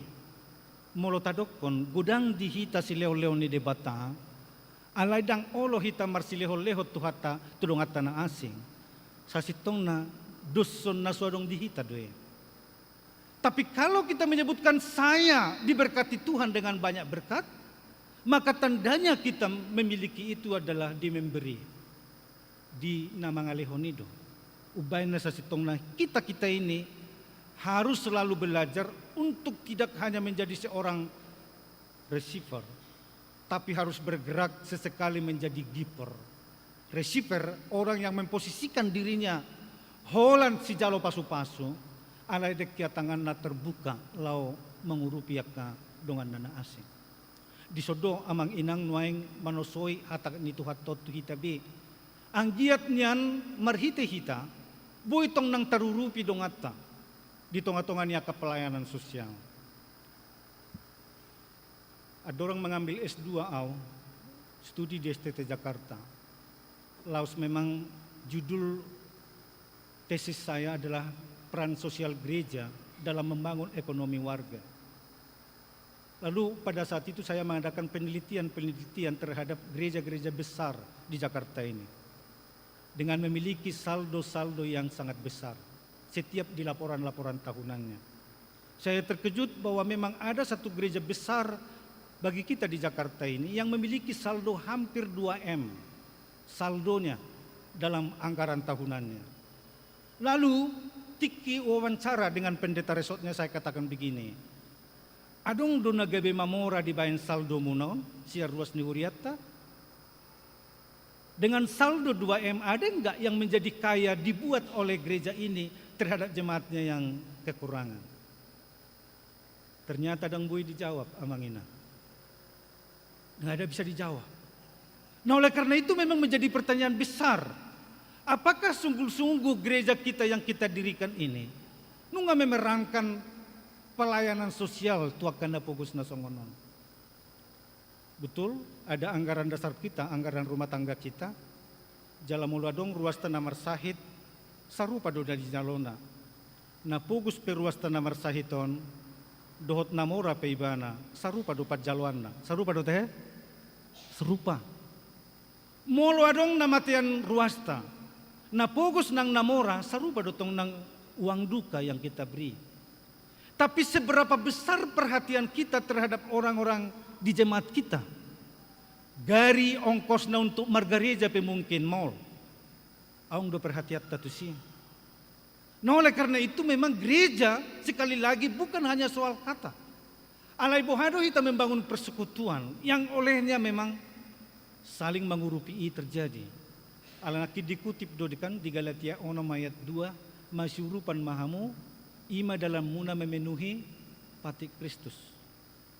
Molo tadokkon, godang di hita silehon-lehon ni Debata, alai ndang olo hita marsilehon-lehon Tuhanta tu donganta na asing. Sasintongna doshon na so adong di hita do i. Tapi kalau kita menyebutkan saya diberkati Tuhan dengan banyak berkat, maka tandanya kita memiliki itu adalah di memberi. Di na mangalehon i do. Umbaen na sasintongna, kita-kita ini harus selalu belajar untuk tidak hanya menjadi seorang receiver, tapi harus bergerak sesekali menjadi giver. Receiver, orang yang memposisikan dirinya holan sijalo pasu-pasu, alai dengke tanganna terbuka laho mangurupi angka donganna na asing. Dison do amang inang nuaeng manosoi hata ni Tuhanta on tu hita be. Anggiat nian marhite hita, boi tong nang tarurupi donganta di tonga-tonga ni angka pelayanan sosial. Andorang mengambil S dua au, studi di S T T Jakarta. Laos memang judul tesis saya adalah peran sosial gereja dalam membangun ekonomi warga. Lalu pada saat itu saya mengadakan penelitian-penelitian terhadap gereja-gereja besar di Jakarta ini dengan memiliki saldo-saldo yang sangat besar setiap di laporan-laporan tahunannya. Saya terkejut bahwa memang ada satu gereja besar bagi kita di Jakarta ini yang memiliki saldo hampir dua M saldonya dalam anggaran tahunannya. Lalu, tingki wawancara dengan pendeta resortnya, saya katakan begini, "Adong do na gabe mamora dibaen saldomuna on sian ruas ni hurianta? Dengan saldo dua M, ada nggak yang menjadi kaya dibuat oleh gereja ini terhadap jemaatnya yang kekurangan?" Ternyata ndang boi dijawab, amang inang. Nggak ada bisa dijawab. Nah, oleh karena itu memang menjadi pertanyaan besar. Apakah sungguh-sungguh gereja kita yang kita dirikan ini nunga memerankan pelayanan sosial tu angka na pogos na songon on? Betul, ada anggaran dasar kita, anggaran rumah tangga kita. Jala molo adong ruasta na marsahit, sarupa do na jinalona. Na pogos pe ruasta na marsahit on, dohot na mora pe ibana, sarupa do panjaloanna. Sarupa do tehe? Sarupa. Molo adong na matean ruasta, na pogos nang na mora, sarupa do tong nang uang duka yang kita beri. Tapi seberapa besar perhatian kita terhadap orang-orang di jemaat kita? Gari ongkosna untuk margareja pe mungkin maol. Adong do perhatianta tusi? Nah, oleh karena itu memang gereja sekali lagi bukan hanya soal kata. Alai boha do hita membangun persekutuan yang olehnya memang saling mangurupi i terjadi. Ala nangkin dikutip do di kan di Galatia onom ayat dua, "Masiurupan ma hamu, i ma dalanmuna memenuhi patik Kristus."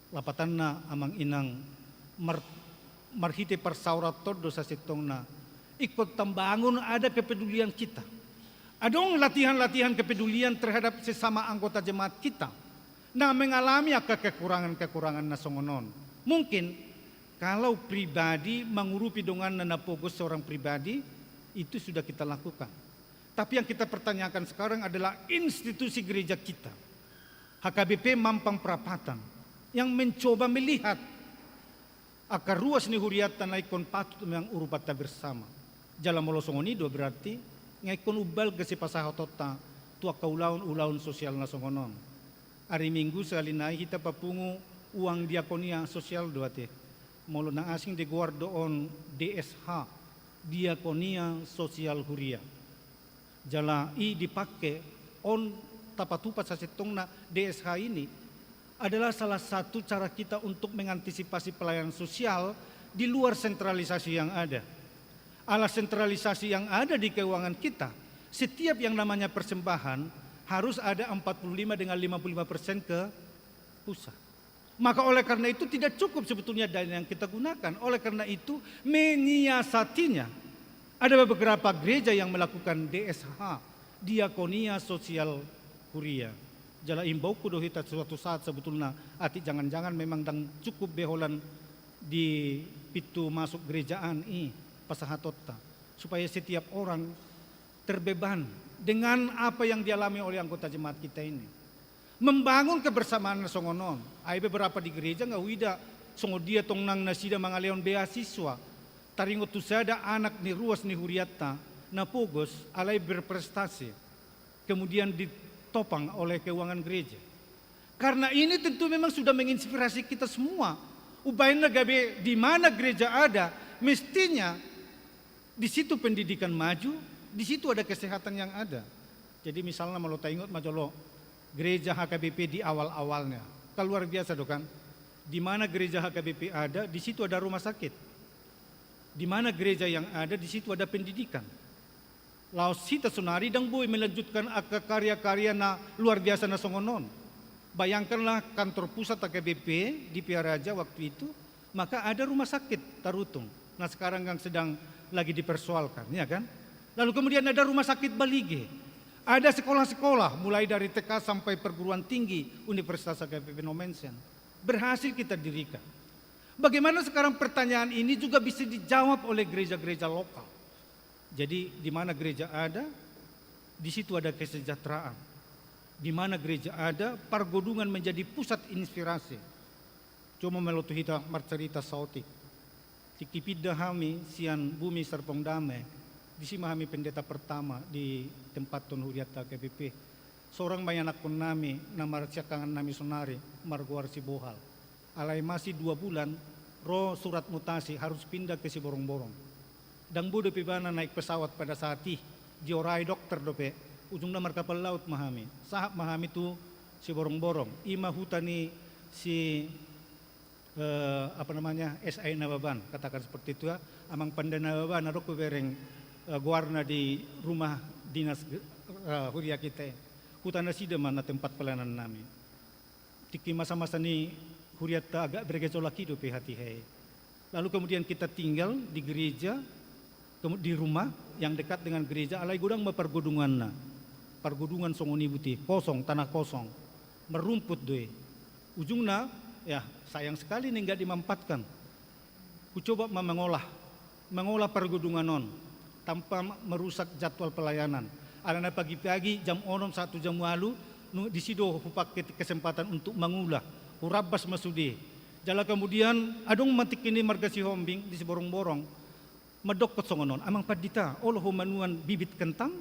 Lapatanna, amang inang, mar-, marhite parsaoranta on do sasintongna ingkon tambangun ada kepedulian kita. Adong latihan-latihan kepedulian terhadap sesama anggota jemaat kita na mengalami angka kekurangan-kekurangan na songon on. Mungkin kalau pribadi mangurupi donganna na pogos seorang pribadi, itu sudah kita lakukan. Tapi yang kita pertanyakan sekarang adalah institusi gereja kita, H K B P Mampang Prapatan, yang mencoba melihat angka ruas ni hurianta na ingkon patut memang urupanta bersama. Jala molo songon i do berarti nga ingkon umbalga sipasahatonta tu angka ulaon-ulaon sosial na songon on. Ari Minggu sahali nai hita papungu uang diakonia sosial do ate. Molo na asing digoar do on D S H, Diakonia Sosial Huria. Jala i dipake on tapatupa sasintongna D S H ini adalah salah satu cara kita untuk mengantisipasi pelayanan sosial di luar sentralisasi yang ada. Ala sentralisasi yang ada di keuangan kita, setiap yang namanya persembahan harus ada empat puluh lima dengan lima puluh lima persen ke pusat. Maka oleh karena itu tidak cukup sebetulnya dana yang kita gunakan. Oleh karena itu menyiasatinya, ada beberapa gereja yang melakukan D S H, Diakonia Sosial Huria. Jala imbauku do hita suatu saat sebetulna, atik jangan-jangan memang ndang cukup be holan di pintu masuk gerejaan i pasahatonta, supaya setiap orang terbeban dengan apa yang dialami oleh anggota jemaat kita ini. Membangun kebersamaan na songon on. Ai beberapa di gereja nga huida songon dia tong nang nasida mangalehon beasiswa. Taringot tu sada anak ni ruas ni hurianta na pogos alai berprestasi, kemudian ditopang oleh keuangan gereja. Karena ini tentu memang sudah menginspirasi kita semua. Umbaen na gabe di mana gereja ada, mestinya Di situ pendidikan maju, di situ ada kesehatan yang ada. Jadi misalna, molo taingot ma jolo gereja H K B P di awal-awalnya, kan luar biasa do kan? Di mana gereja H K B P ada, di situ ada rumah sakit. Di mana gereja yang ada, di situ ada pendidikan. Laos hita sonari ndang boi melanjutkan angka karya-karya na luar biasa na songon on. Bayangkanlah kantor pusat H K B P di Pearaja waktu itu, maka ada rumah sakit Tarutung. Nah, sekarang kan sedang lagi dipersoalkan, ya kan? Lalu kemudian ada rumah sakit Balige. Ada sekolah-sekolah, mulai dari T K sampai perguruan tinggi Universitas H K B P Nommensen. Berhasil kita dirikan. Bagaimana sekarang pertanyaan ini juga bisa dijawab oleh gereja-gereja lokal? Jadi, di mana gereja ada, di situ ada kesejahteraan. Di mana gereja ada, Pargodungan menjadi pusat inspirasi. Cuma molo tu hita marcarita saotik. Tingki pinda hami sian Bumi Serpong Dame, disi ma hami pendeta pertama ditempathon hurianta H K B P. Sorang ma ianakhon nami na marsiangkangan nami sonari, margoar si Bohal. Alai masih dua bulan, ro surat mutasi, harus pindah ke Siborongborong. Ndang boi dope ibana naik pesawat pada saat i, diorai dokter dope, ujungna markapal laut ma hami. Sahat ma hami tu Siborongborong, i ma huta ni si, eh, apa namanya, S I Nababan, katakan seperti itu ya, Amang Pande Nababan, adong hubereng, eh, goarna di rumah dinas, eh, huria kita i. Huta nasida ma na tempat pelayanan nami. Tingki masa-masa ni hurianta agak bergejolak i dope hatiha i. Lalu kemudian kita tinggal di gereja, kemu-, di rumah yang dekat dengan gereja, alai godang ma pargodunganna. Pargodungan songon i buti, kosong, tanah kosong. Merumput do i. Ujungna, ya, sayang sekali nih nggak dimanfaatkan. Hucoba ma mangolah, mangolah pargodungan on tanpa merusak jadwal pelayanan. Alana pagi-pagi jam onom sahat tu jam ualu, nu-, disi do hupake kesempatan untuk mangula, hurambas ma sude. Jala kemudian adong ma tingki ni marga Sihombing di Siborongborong, mandokkon songon on, "Amang Pandita, olo ho manuan bibit kentang?"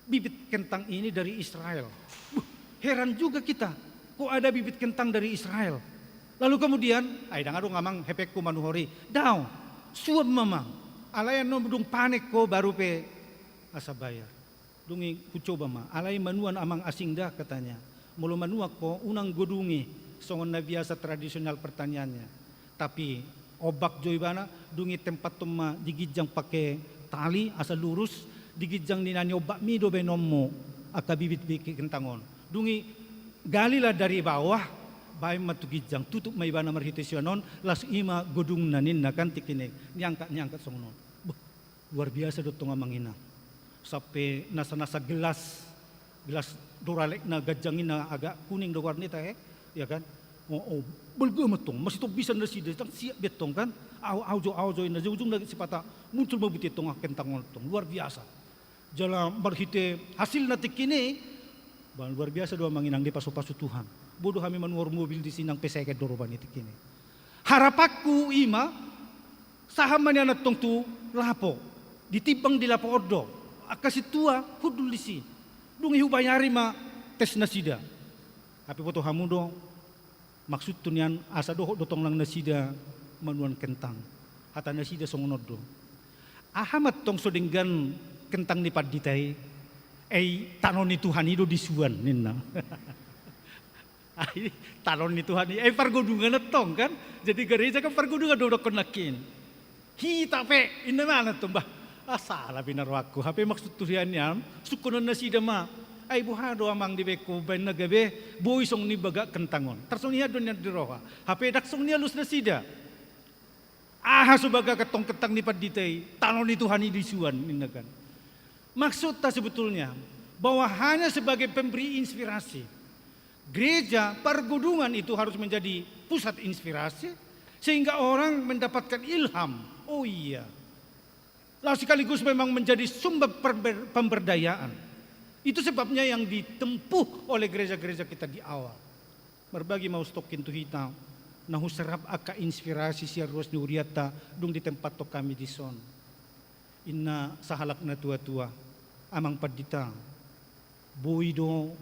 Bibit kentang ini dari Israel. Buh, heran juga kita, kok ada bibit kentang dari Israel. Lalu kemudian, ai ndang adong amang hepengku manuhor i. Daong, suan ma amang. Alai annon dung panen ho baru pe asa bayar. Dung i hucoba ma. Alai manuan amang asing da katanya. Molo manuan ho unang godungi songon na biasa tradisional pertaniannya. Tapi ombak jo ibana, dung i tempathon ma di ginjang pake tali asa lurus, di ginjang ni na niombakmi do baenonmu angka bibit-bibit kentang on. Dung i galilah dari bawah, baen ma tu ginjang, tutup ma ibana marhite sian on, laos i ma godungna ninna kan tingki ni, niangkat, niangkat songon on. Boh, luar biasa do tong amang inang. Sampe nasa-nasa gelas, gelas doralek na ganjang i na agak kuning do warna i tahe, ya kan? Oh, oh, balga ma tong, masitong bisa nasida, tang siap be tong kan? Au, au jo, au jo, inna, ujung-ujungna sipata muncul ma buti tong, ah, kentang on tong, luar biasa. Jala marhite hasilna tingki ni, bah, luar biasa do amang inang, dipasu-pasu Tuhan. Boi do hami manuhor mobil disi nang pe second do rupani tingki ni. Harapanku i ma, sahat ma nian antong tu lapo, ditimbang di lapo on do, angka sintua hundul disi. Dung i hubayari ma tes nasida. Hape boto hamu do, maksudhu nian asa dohot do tong nang nasida manuan kentang. Hata nasida songon on do. Aha ma antong so denggan kentang ni pandita i, ai tano ni Tuhan i do disuan ninna. Ai tano ni Tuhan i, ai pargodungan antong kan? Jadi gereja kan pargodungan do dokkon nangkin. Hita pe, inna ma antong, bah, ah, sala be na rohangku. Hape maksudhu hian nian, sungkunon nasida ma. Ai boha do amang dibaen ho umbahen na gabe boi songon i bagak kentang on. Tarsongon i do nian di roha. Hape ndang songon i alus nasida. Aha so bagak antong kentang ni pandita i, tano ni Tuhan i disuan ninna kan. Maksudta sebetulnya bahwa hanya sebagai pemberi inspirasi, gereja pargodungan itu harus menjadi pusat inspirasi sehingga orang mendapatkan ilham. Oh iya. Lalu sekaligus memang menjadi sumber pember-, pemberdayaan. Itu sebabnya yang ditempuh oleh gereja-gereja kita di awal. Marbagi ma hustongkin tu hita, na huserap angka inspirasi sian ruas ni hurianta dung ditempathon hami dison. Inna sahalak na tua-tua, amang pandita, boi do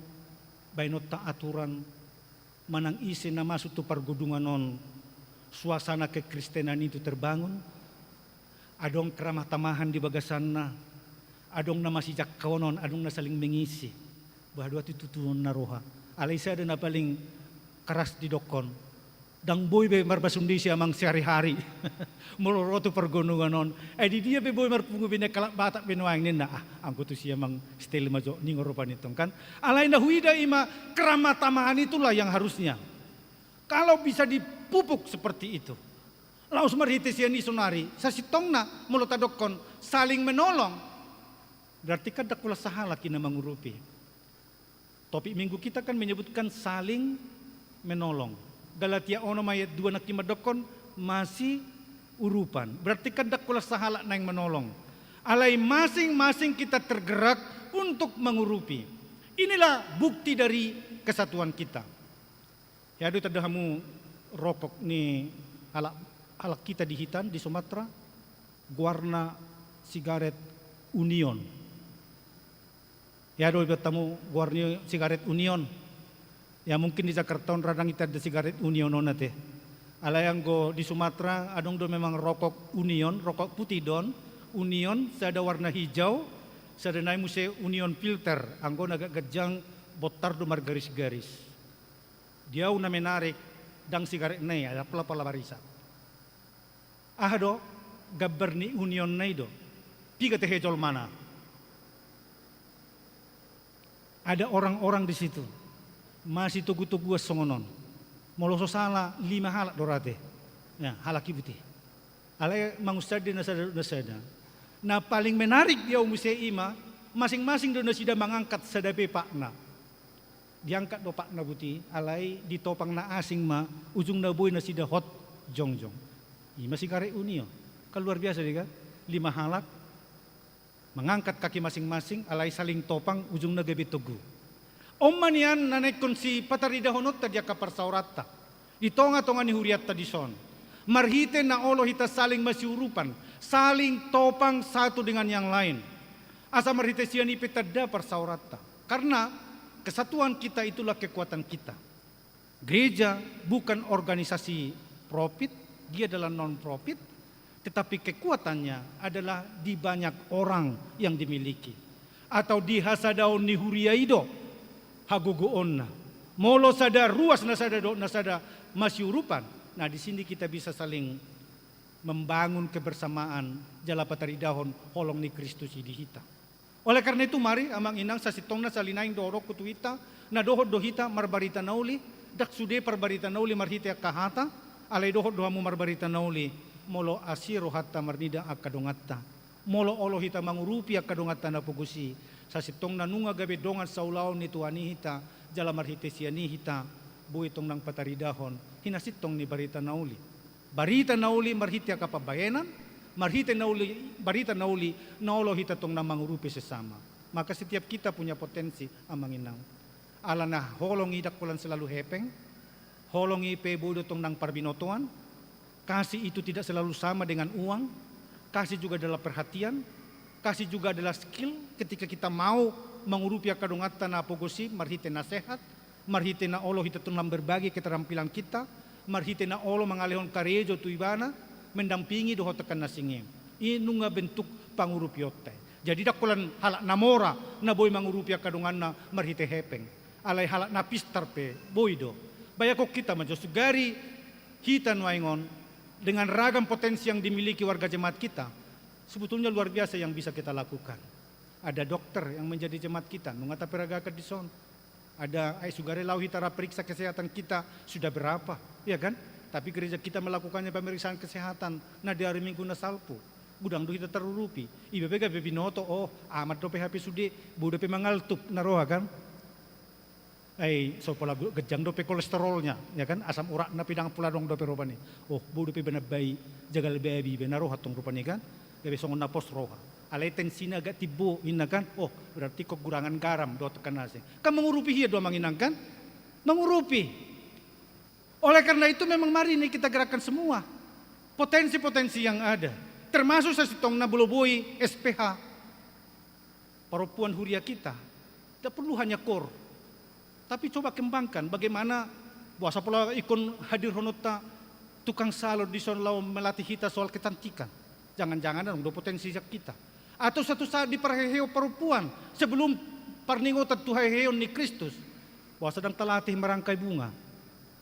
baenonta aturan manang ise na masuk tu pargodungan on, suasana kekristenan itu terbangun? Adong keramah-tamahan di bagasanna, adong na masijangkonon, adong na saling mengisi. Bah, dua tu tutuon na roha. Alai sada na paling keras didokkon. Ndang boi be marbasunde si amang sehari-hari. Molo ro tu pargonongan on. Eh, di dia pe boi marpungu be na kalak Batak be nuaeng ninna. Ah, anggo tu si amang style ma jo ningon rupani tong kan. Alai na huida i ma keramah-tamahan itulah yang harusnya. Kalau bisa dipupuk seperti itu. Laos marhite sian i sonari, sasintongna molo tadokkon saling menolong, berarti kan ndang pola sahalak i na mangurupi. Topik minggu kita kan menyebutkan saling menolong. Galatia onom ayat dua nangkin mandokkon masiurupan. Berarti kan ndang pola sahalak naeng menolong. Alai masing-masing kita tergerak untuk mengurupi. Inilah bukti dari kesatuan kita. Hea do tanda hamu rokok ni halak, halak kita di hitan, di Sumatera, goarna sigaret Union. Hea do ibat hamu goar ni sigaret Union. Ya, mungkin di Jakarta on ra ndang itanda sigaret Union on ate. Alai anggo di Sumatera adong do memang rokok Union, rokok putih do on, Union, sada warna hijau, sada nai muse Union filter, anggo na agak ganjang bontar do margaris-garis. Di au na menarik, ndang sigaretna i, ai ndang pola pala marisa. Aha do gambar ni Unionna i do? Piga tehe jolmana? Ada orang-orang di situ masitogu-toguan songon on. Molo so sala lima halak do ra ate. Ya, halak i buti. Alai mangunsande na sada, na sada. Na paling menarik di au muse i ma, masing-masing do nasida mangangkat sada pe patna. Diangkat do patna buti, alai ditopang na asing ma, ujungna boi nasida hot jongjong. I ma sigaret Union. Kan luar biasa do i kan? Lima halak mangangkat kaki masing-masing, alai saling topang, ujungna gabe togu. On ma nian na ingkon sipataridahononta di angka parsaoranta, di tonga-tonga ni hurianta dison. Marhite na olo hita saling masiurupan, saling topang satu dengan yang lain. Asa marhite sian i pe tanda parsaoranta. Karena kesatuan kita itulah kekuatan kita. Gereja bukan organisasi profit, dia adalah non-profit, tetapi kekuatannya adalah di banyak orang yang dimiliki. Atau di hasadaon ni huria i do hagogoonna. Molo sada ruas na sada dohot na sada masiurupan, nah, di sini kita bisa saling membangun kebersamaan jala pataridahon holong ni Kristus i di hita. Oleh karena itu, mari, amang inang, sasintongna sahali nai dohononku tu hita, na dohot do hita marbarita na uli, ndang sude parbarita na uli marhite angka hata, alai dohot do hamu marbarita na uli, molo asi rohanta marnida angka donganta. Molo olo hita mangurupi angka donganta na pogos i, sasintongna nunga gabe dongan saulaon ni Tuhan i hita, jala marhite sian i hita, boi tong nang pataridahon hinasintong ni barita na uli. Barita na uli marhite angka pambahenan, marhite na uli, barita na uli na olo hita tong na mangurupi sesama. Maka setiap kita punya potensi, amang inang. Alana holong i ndang holan selalu hepeng, holong i pe boi do tong nang parbinotoan, kasih itu tidak selalu sama dengan uang, kasih juga adalah perhatian, kasih juga adalah skill ketika kita mau mangurupi angka donganta na pogos i marhite nasehat, marhite na olo hita tong nang berbagi keterampilan kita, marhite na olo mangalehon karejo tu ibana, mendampingi dohot tekan na singing. I nunga bentuk pangurupionta i. Jadi ndang holan halak na mora na boi mangurupi angka donganna marhite hepeng. Alai halak na pistar pe boi do. Bayangkon hita ma jo, sugari hita nuaeng on dengan ragam potensi yang dimiliki warga jemaat kita, sebetulnya luar biasa yang bisa kita lakukan. Ada dokter yang menjadi jemaat kita, nunga taperagakan dison. Ada, ai sugari laho hita ra periksa kesehatan kita sudah berapa, ya kan? Tapi gereja kita melakukannya pemeriksaan kesehatan, na di hari Minggu na salpu. Godang do hita tarurupi. Iba pe gabe binoto, oh, aman dope hape sude, boi dope mangaltup na roha kan? Ai so pola gu-, ganjang dope kolesterolnya, ya kan? Asam uratna pe ndang pola adong dope rupani. Oh, boi dope banan bai jagal babi be na roha tong rupani kan? Gabe songon na pos roha. Alai tensina agak timbo, inna kan? Oh, berarti kegurangan garam dohot tekan na singing. Kan mangurupi hia do, amang inang, kan? Mangurupi. Oleh karena itu memang mari ini kita gerakkan semua potensi-potensi yang ada. Termasuk sasintongna molo boi S P H. Parompuan huria kita. Tidak perlu hanya kor. Tapi coba kembangkan bagaimana, boasa pola ingkon hadirhononta tukang salon dison laho melatih hita soal kecantikan. Jangan-jangan adong do potensi sian hita. Atau satu saat di parheheon parompuan, sebelum parningotan tu heheon ni Kristus, boasa ndang talatih marangkai bunga.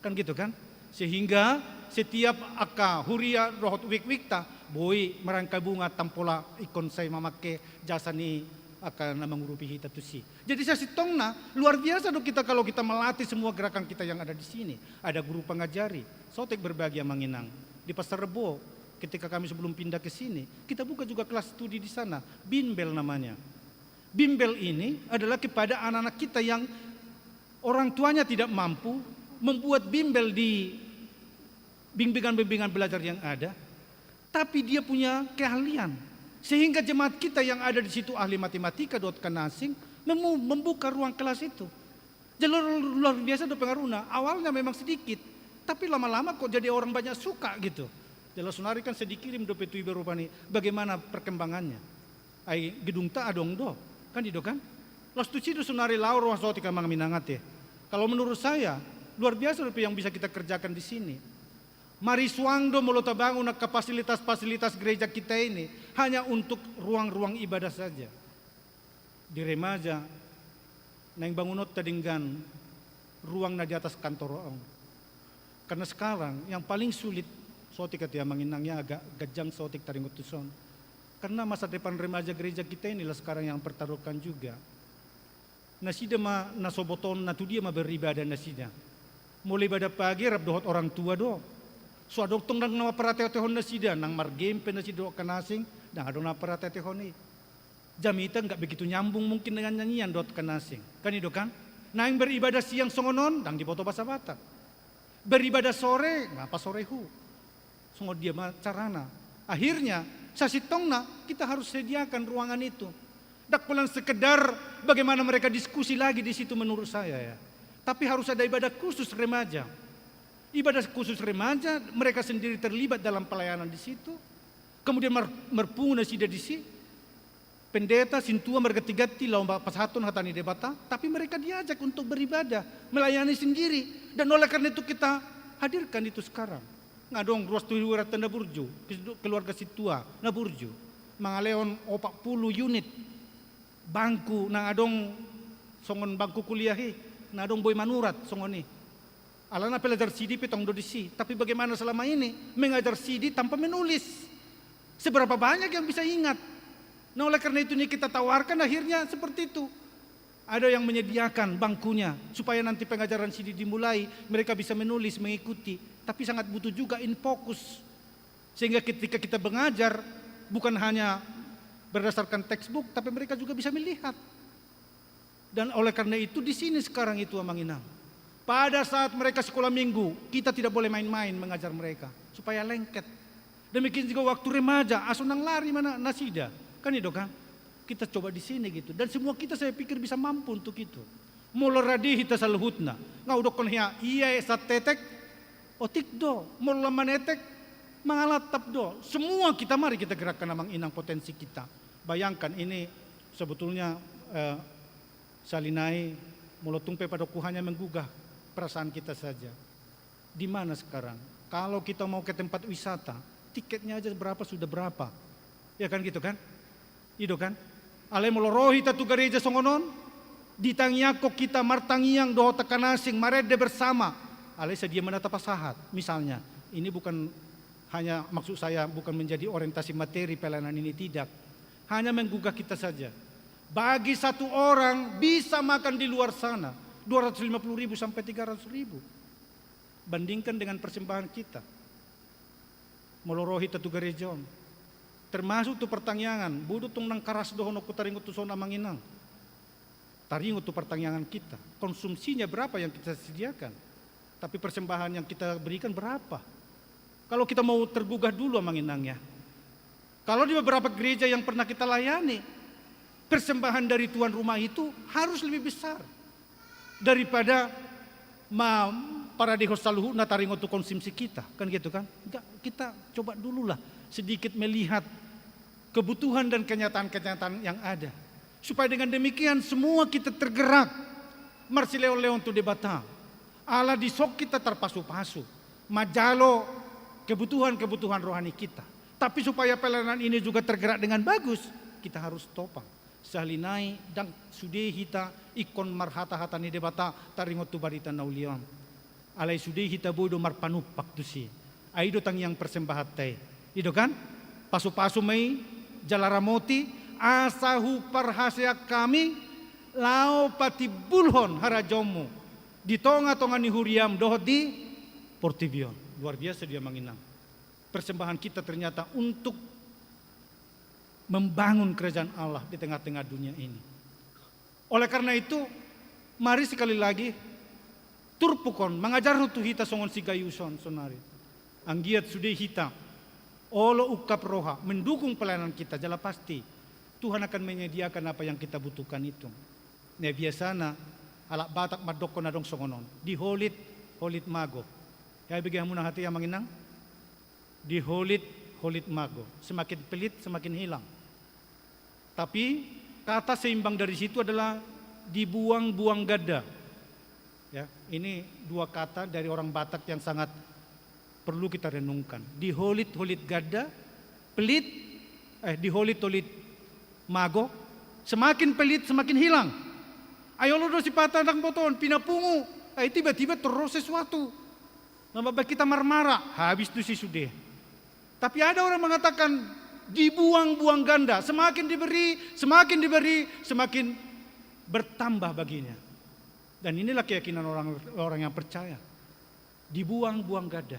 Kan gitu kan? Sehingga setiap angka huria dohot wik-wikta, boi marangkai bunga, ndang pola ingkon sai mamangke jasa ni angka na mangurupi hita tusi. Jadi sasintongna, luar biasa do kita kalau kita melatih semua gerakan kita yang ada di sini. Ada guru pengajari, sotik berbagi, Amang Inang. Di Pasar Rebo, ketika kami sebelum pindah ke sini, kita buka juga kelas studi di sana, bimbel namanya. Bimbel ini adalah kepada anak-anak kita yang orang tuanya tidak mampu membuat bimbel di bimbingan-bimbingan belajar yang ada, tapi dia punya keahlian. Sehingga jemaat kita yang ada di situ ahli matematika dohot angka na asing, memu-, membuka ruang kelas itu. Jadi luar, luar biasa do pengaruhna. Awalnya memang sedikit, tapi lama-lama kok jadi orang banyak suka gitu. Jala sonari kan sai dikirim dope tu iba rupani, bagaimana perkembangannya. Ai gedungta adong do, kan i do kan? Laos tusi do sonari laho roha sotik, Amang Inang, ate. Kalau menurut saya, luar biasa dope yang bisa kita kerjakan di sini. Marisuang do molo tabangun angka fasilitas-fasilitas gereja kita ini hanya untuk ruang-ruang ibadah saja. Di remaja, naeng bangunonta denggan ruang na di atas kantor on. Karena sekarang yang paling sulit, sotik ate, Amang Inang, ya, agak ganjang sotik taringot tu son. Karena masa depan remaja gereja kita inilah sekarang yang pertaruhkan juga. Nasida ma na soboton, na tu dia ma beribadah nasida. Molo ibadah pagi rap dohot orang tua do. So adong tong ndang na paratehon nasida, nang margame pe nasida dohot angka na asing, ndang adong na paratehon i. Jamita nggak begitu nyambung mungkin dengan nyanyian dohot angka na asing. Kan i do kan? Naeng beribadah siang songon on, ndang diboto bahasa Batak. Beribadah sore, ngapa sore hu? Songon dia ma carana. Akhirnya, sasintongna, kita harus sediakan ruangan itu. Ndang pola sekedar bagaimana mereka diskusi lagi di situ menurut saya, ya. Tapi harus ada ibadah khusus remaja. Ibadah khusus remaja, mereka sendiri terlibat dalam pelayanan di situ. Kemudian mar-, marpungu nasida disi. Pendeta, sintua marganti-ganti laho pasahathon hata ni Debata, tapi mereka diajak untuk beribadah, melayani sendiri. Dan oleh karena itu kita hadirkan itu sekarang. Nga adong ruas tu huranta na burju, keluarga sintua na burju, mangalehon opat pulu unit bangku, nang adong songon bangku kuliah i, nang adong boi manurat songon i. Alana pelajar sidi pe tong do disi, tapi bagaimana selama ini mengajar sidi tanpa menulis? Seberapa banyak yang bisa ingat? Nah, oleh karena itu ini kita tawarkan akhirnya seperti itu. Ada yang menyediakan bangkunya, supaya nanti pengajaran sidi dimulai, mereka bisa menulis, mengikuti. Tapi sangat butuh juga in fokus. Sehingga ketika kita mengajar, bukan hanya berdasarkan textbook, tapi mereka juga bisa melihat. Dan oleh karena itu di sini sekarang itu, Amang Inang. Pada saat mereka sekolah minggu, kita tidak boleh main-main mengajar mereka. Supaya lengket. Demikian juga waktu remaja, asa unang lari ma nasida. Kan i do kan? Kita coba di sini gitu. Dan semua kita saya pikir bisa mampu untuk itu. Molo rade hita saluhutna. Nga hudokkon hea, ia e santetek, otik do. Molo lam manetek, mangalantap do. Semua kita, mari kita gerakkan, Amang Inang, potensi kita. Bayangkan ini sebetulnya, eh, sahali nai, molo tung pe padokkon, hanya menggugah perasaan kita saja. Di mana sekarang? Kalau kita mau ke tempat wisata, tiketnya aja berapa, sudah berapa. Ya kan gitu kan? I do kan? Alai molo ro hita tu gareja songon on, ditangiangkon hita, martangiang dohot angka na asing, marende bersama. Alai sadia ma na tapasahat. Misalnya, ini bukan hanya, maksud saya bukan menjadi orientasi materi pelayanan ini, tidak. Hanya menggugah kita saja. Bagi satu orang bisa makan di luar sana dua ratus lima puluh ribu sampai tiga ratus ribu. Bandingkan dengan persembahan kita. Molo ro hita tu gareja on. Termasuk tu partangiangan, boi do tong nang karas dohononku taringot tu son, Amang Inang. Taringot tu partangiangan kita. Konsumsinya berapa yang kita sediakan? Tapi persembahan yang kita berikan berapa? Kalau kita mau tergugah dulu, Amang Inang, ya. Kalau di beberapa gereja yang pernah kita layani, persembahan dari tuan rumah itu harus lebih besar daripada ma-, paradehon saluhutna taringot tu konsumsi kita, kan gitu kan? Enggak, kita coba dululah sedikit melihat kebutuhan dan kenyataan-kenyataan yang ada. Supaya dengan demikian semua kita tergerak marsilehon-lehon tu Debata. Ala dison hita tarpasu-pasu manjalo kebutuhan-kebutuhan rohani kita. Tapi supaya pelayanan ini juga tergerak dengan bagus, kita harus topang. Sahali nai ndang sude hita ingkon marhata-hata ni Debata taringot tu barita na uli on. Alai sude hita boi do marpanumpak tusi. Ai do tangiang persembahanta i. I do kan? Pasu-pasu ma i, jala ramoti, asa huparhaseang hami laho patimbulhon harajaonmu di tonga-tonga ni huriam dohot di portibi on. Luar biasa dia manginang. Persembahan kita ternyata untuk membangun kerajaan Allah di tengah-tengah dunia ini. Oleh karena itu, mari sekali lagi, turpuk on mangajarhon tu hita songon si Gayus on saonari. Anggiat sude hita olo ungkap roha mendukung pelayanan kita, jala pasti Tuhan akan menyediakan apa yang kita butuhkan itu. Na biasana halak Batak mandokkon adong songon on. Diholit, holit mago. Ia bege hamu na hata i amang inang? Diholit, holit mago. Semakin pelit, semakin hilang. Tapi kata seimbang dari situ adalah dibuang-buang ganda. Ya, ini dua kata dari orang Batak yang sangat perlu kita renungkan. Diholit-holit ganda, pelit, eh, diholit-holit mago, semakin pelit, semakin hilang. Ai olo do sipata ndang botoon, pinapungu, ai tiba-tiba torus sesuatu. Na mambahen hita marmara, habis tusi sude. Tapi ada orang mengatakan, dibuang-buang ganda, semakin diberi, semakin diberi, semakin bertambah baginya. Dan inilah keyakinan orang, orang yang percaya. Dibuang-buang ganda.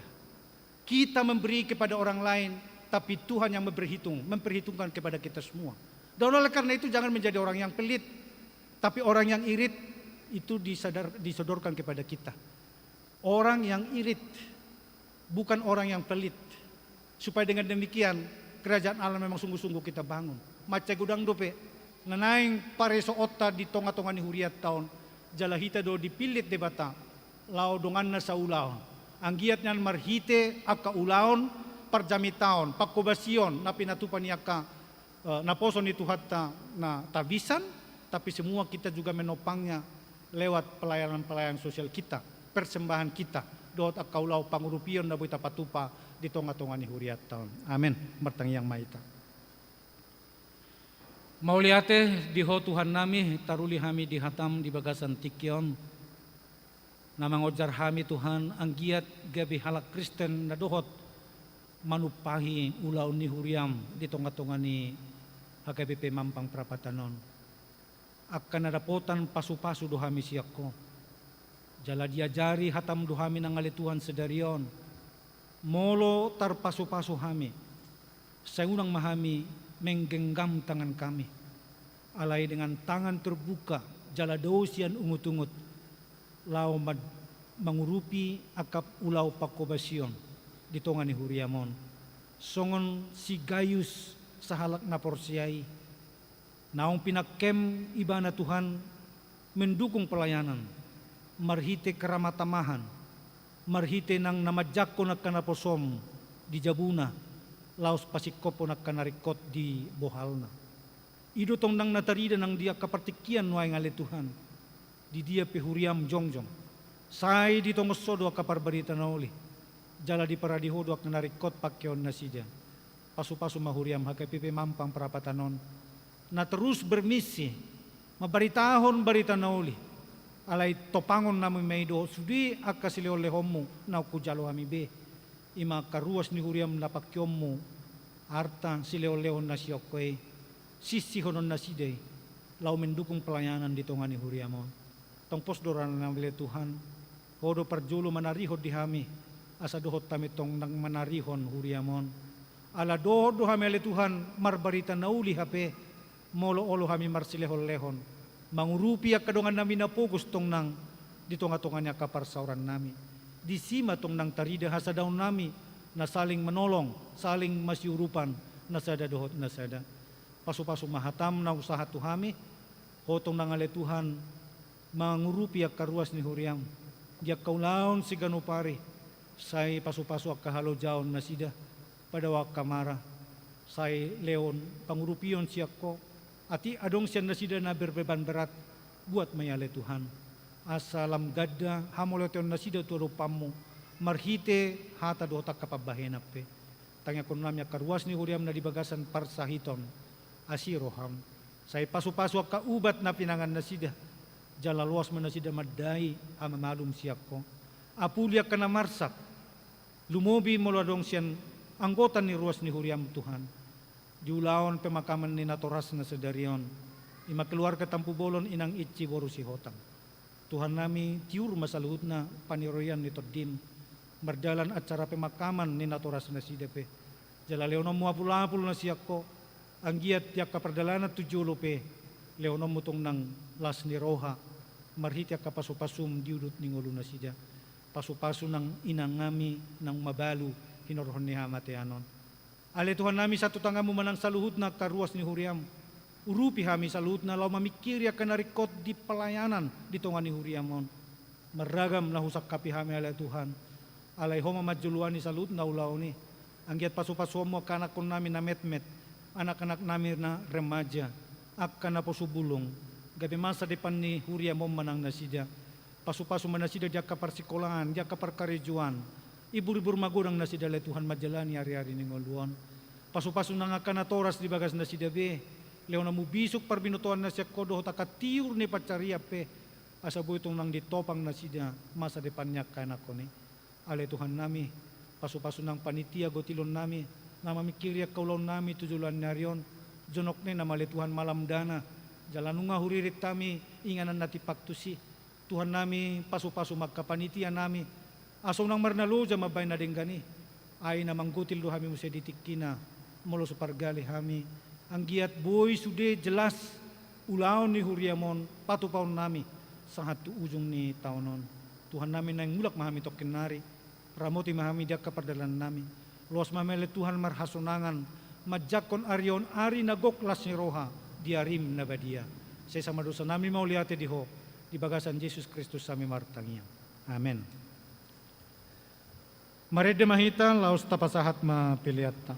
Kita memberi kepada orang lain, tapi Tuhan yang memperhitung, memperhitungkan kepada kita semua. Dan oleh karena itu, jangan menjadi orang yang pelit, tapi orang yang irit itu disadar-, disodorkan kepada kita. Orang yang irit, bukan orang yang pelit. Supaya dengan demikian, kerajaan Allah memang sungguh-sungguh kita bangun. Mansai godang dope na naeng paresoonta di tonga-tonga ni hurianta on, jala hita do dipillit Debata laho donganna saulaon. Anggiat nian marhite angka ulaon, parjamitaon, pangkobasion na pinatupa ni angka, eh, naposo ni Tuhanta na tabisan, tapi semua kita juga menompangnya lewat pelayanan-pelayanan sosial kita, persembahan kita, dohot angka ulaon pangurupion na boi tapatupa di tonga-tonga ni hurianta on. Amen. Martangiang ma hita. Mauliate di Ho Tuhannami, taruli hami di hataM di bagasan tingki on, na mangonjar hami Tuhan anggiat gabe halak Kristen na dohot manumpahi ulaon ni huriaM di tonga-tonga ni H K B P Mampang Prapatan on. Angka na dapotan pasu-pasu do hami sian Ho. Jala diajari hataM do hami nang ale Tuhan sadari on. Molo tarpasu-pasu hami, sai unang ma hami menggenggam tangan kami. Alai dengan tangan terbuka, jala dao sian ungut-ungut, laho man-, mangurupi angka ulaon pangkobasion di tonga ni huriaM on. Songon si Gayus sahalak na porsea i, naung pinangkeM ibana Tuhan mendukung pelayanan, marhite keramatamahan, marhite nang na manjangkon angka naposoM di jabuna, laos pasingkophon angka na ringkot di bohalna. I do tong nang na tarida nang di angka partingkian nuaeng ale Tuhan. Di dia pe huriaM jongjong, sai di tonga on do angka parbarita na uli, jala diparade Ho do angka na ringkot pangkeon nasida. Pasu-pasu ma huriaM H K B P Mampang Prapatan on, na terus bermisi mambaritahon barita na uli. Alai topangon nami ma i dohot sude angka silehon-lehonMu naung hujalo hami be. I ma angka ruas ni huriaM na pangkeonMu, arta silehon-lehon na sian Ho i, sisihonon nasida i, laho mendukung pelayanan di tonga ni huriaM on. Tong pos do rohanami ale Tuhan, Ho do parjolo manarihon di hami, asa dohot hami tong nang manarihon huriaM on. Ala dohot do hami ale Tuhan marbarita na uli hape, molo olo hami marsilehon-lehon, mangurupi angka dongannami na pogos tong nang di tonga-tonga ni angka parsaorannami. Disi ma tong nang tarida hasadaonnami, na saling menolong, saling masiurupan, na sada dohot na sada. Pasu-pasu ma hataM na husahat tu hami, Ho tong nang ale Tuhan, mangurupi angka ruas ni huriaM. Di angka ulaon siganup ari, sai pasu-pasu angka halojaon nasida, padao angka mara, sai lehon pangurupion sian Ho, atik adong sian nasida na berbeban berat, buat ma i ale Tuhan. Asa lam ganda hamauliateon nasida tu adopanMu, marhite hata dohot angka pambahenan pe. Tangiangkon nami angka ruas ni huriam na di bagasan parsahiton, asi roham. Sai pasu-pasu angka ubat na pinangan nasida, jala loas ma nasida mandai hamamalum sian Ho. Apuli angka na marsak, lumobi molo adong sian anggota ni ruas ni huriam Tuhan. Di ulaon pemakaman ni natorasna sadari on, i ma keluarga Tampubolon, Inang Icci boru Sihotang. Tuhan nami, tiur ma saluhutna paniroian ni tondim, mardalan acara pemakaman ni natoras nasida pe. Jala lehononmu apul-apul na sian Ho, anggiat di angka pardalanan tu jolo pe, lehononmu tong nang las ni roha, marhite angka pasu-pasum di udut ni ngolu nasida. Pasu-pasu nang inang nami naung mabalu hinorhon ni hamatean on. Ale Tuhan nami, satu tanganmu ma nang saluhutna angka ruas ni huriam. Urupi hami saluhutna laho mamingkiri angka na ringkot di pelayanan di tonga ni huriam on. Marragam na husangkapi hami ale Tuhan. Alai Ho ma manjoloani saluhutna ulaon i. Anggiat pasu-pasuonmu angka anakkon nami na metmet, anak-anak nami na remaja, angka naposo bulung, gabe masa depan ni huriam on ma nang nasida. Pasu-pasu ma nasida di angka parsikolaan, di angka parkarejoan. Ibur-ibur magodang nasida ale Tuhan manjalani ari-ari ni ngolu on. Pasu-pasu nang angka natoras di bagas nasida be. Lehononmu bisuk parbinotoan na sian Ho dohot angka tiur ni pansarian pe. Asa boi tong nang ditopang nasida masa depan ni angka anakkon i. Ale Tuhan nami, pasu-pasu nang panitia gotilon nami, na mamingkiri angka ulaon nami tu joloan ni ari on. Jonok ni nama ale Tuhan malam dana, jala nunga huririt hami inganan na tipak tusi. Tuhan nami, pasu-pasu ma angka panitia nami, asa unang marnaloja mambahen na denggan i. Ai na manggotil do hami muse di tingkina, molo so pargale hami, anggiat boi sude jelas ulaon ni huriam on patupaon nami sahat tu ujung ni taon on. Tuhan nami, naeng mulak ma hami tongkin nari, ramoti ma hami di angka pardalanan nami. Loas ma hami ale Tuhan marhasonangan manjangkon ari on, ari na gok las ni roha di arim na badia. Sesa ma dosa nami, mauliate di Ho, di bagasan Jesus Kristus hami martangiang. Amen. Marende ma hita, laos tapasahat ma peleanta.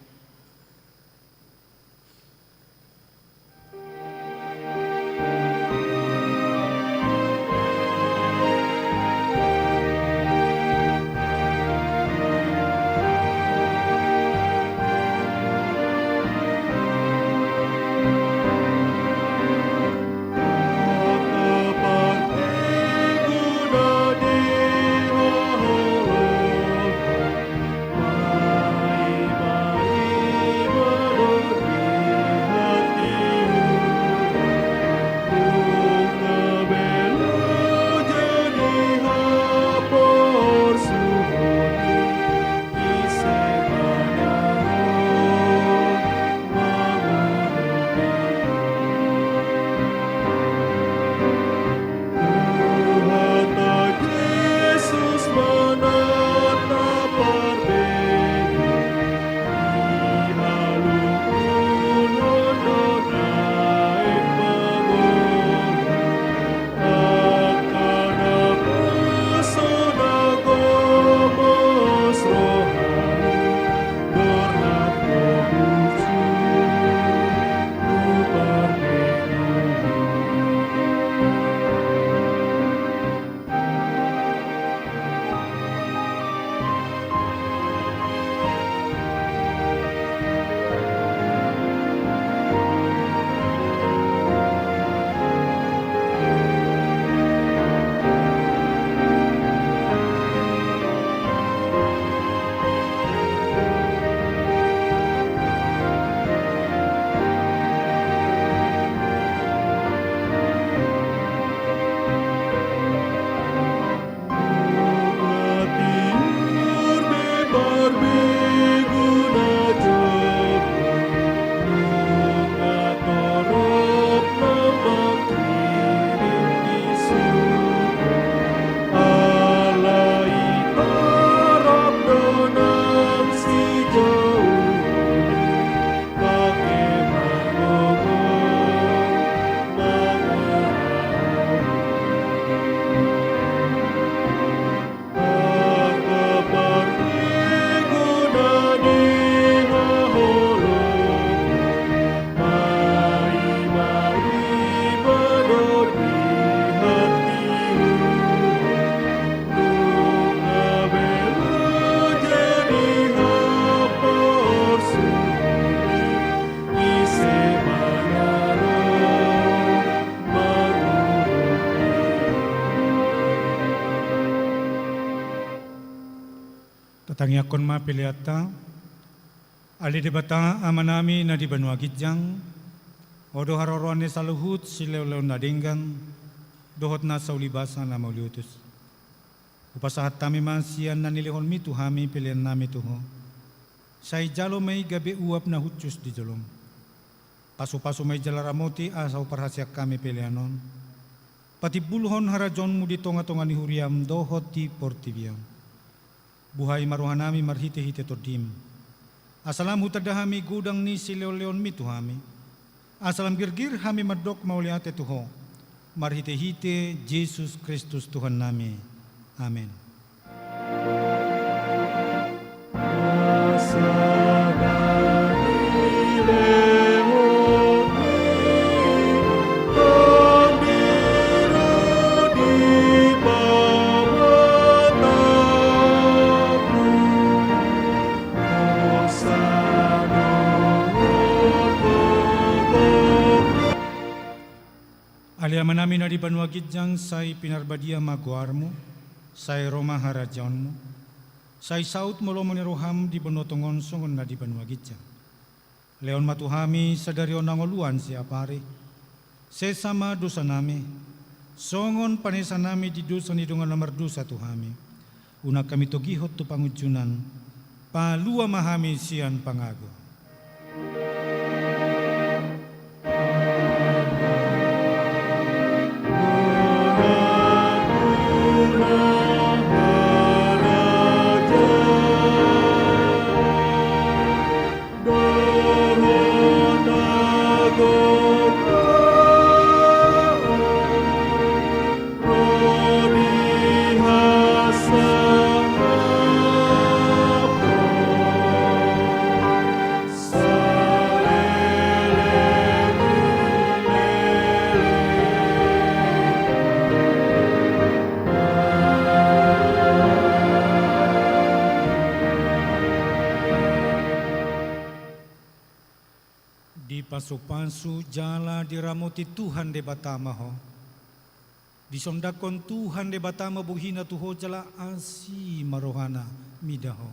Tangiangkon ma peleanta. Ale Debata Amanami na di banua ginjang, Ho do haroroan ni saluhut silehonlehon na denggan dohot nasa ulibasa na mauliutus. Hupasahat hami ma sian na nilehonmi tu hami peleannami tu Ho. Sai jalo ma i gabe uap na hushus di jolom. Pasupasu ma i jala ramoti asa huparhaseang hami pelean on patimbulhon harajaonmu di tongatonga ni huriam dohot di portibi on. Buhai ma rohanami marhitehite Tondim, asa lam hutanda hami godang ni silehonlehonmi tu hami, asa lam girgir hami mandok mauliate tu Ho, marhitehite Jesus Kristus Tuhannami. Amen. Ale Amanami na di banua ginjang, sai pinarbadia ma goarmu, sai ro ma harajaonmu, sai saut ma lomo ni roham di banua tonga on songon na di banua ginjang. Lehon ma tu hami sadari on hangoluan siapari. Sesa ma dosanami, songon panesanami di dosa ni dongan na mardosa tu hami. Unang hami togihon tu pangunjunan, palua ma hami sian pangago. Dipasupasu jala diramoti Tuhan Debata ma ho. Disondangkon Tuhan Debata ma bohina tu ho jala asi ma rohana mida ho.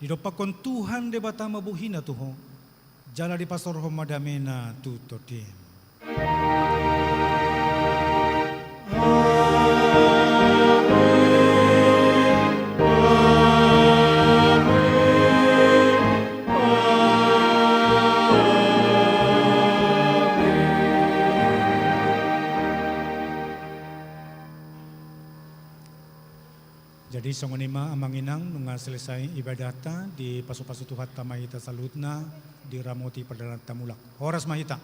Didompakkon Tuhan Debata ma bohina tu ho, jala dipasaorhon ma damena tu tondim. Jadi songon i ma amang inang, nunga selesai ibadahta, dipasupasu Tuhanta ma hita saluhutna, diramoti pardalananta mulak. Horas ma hita.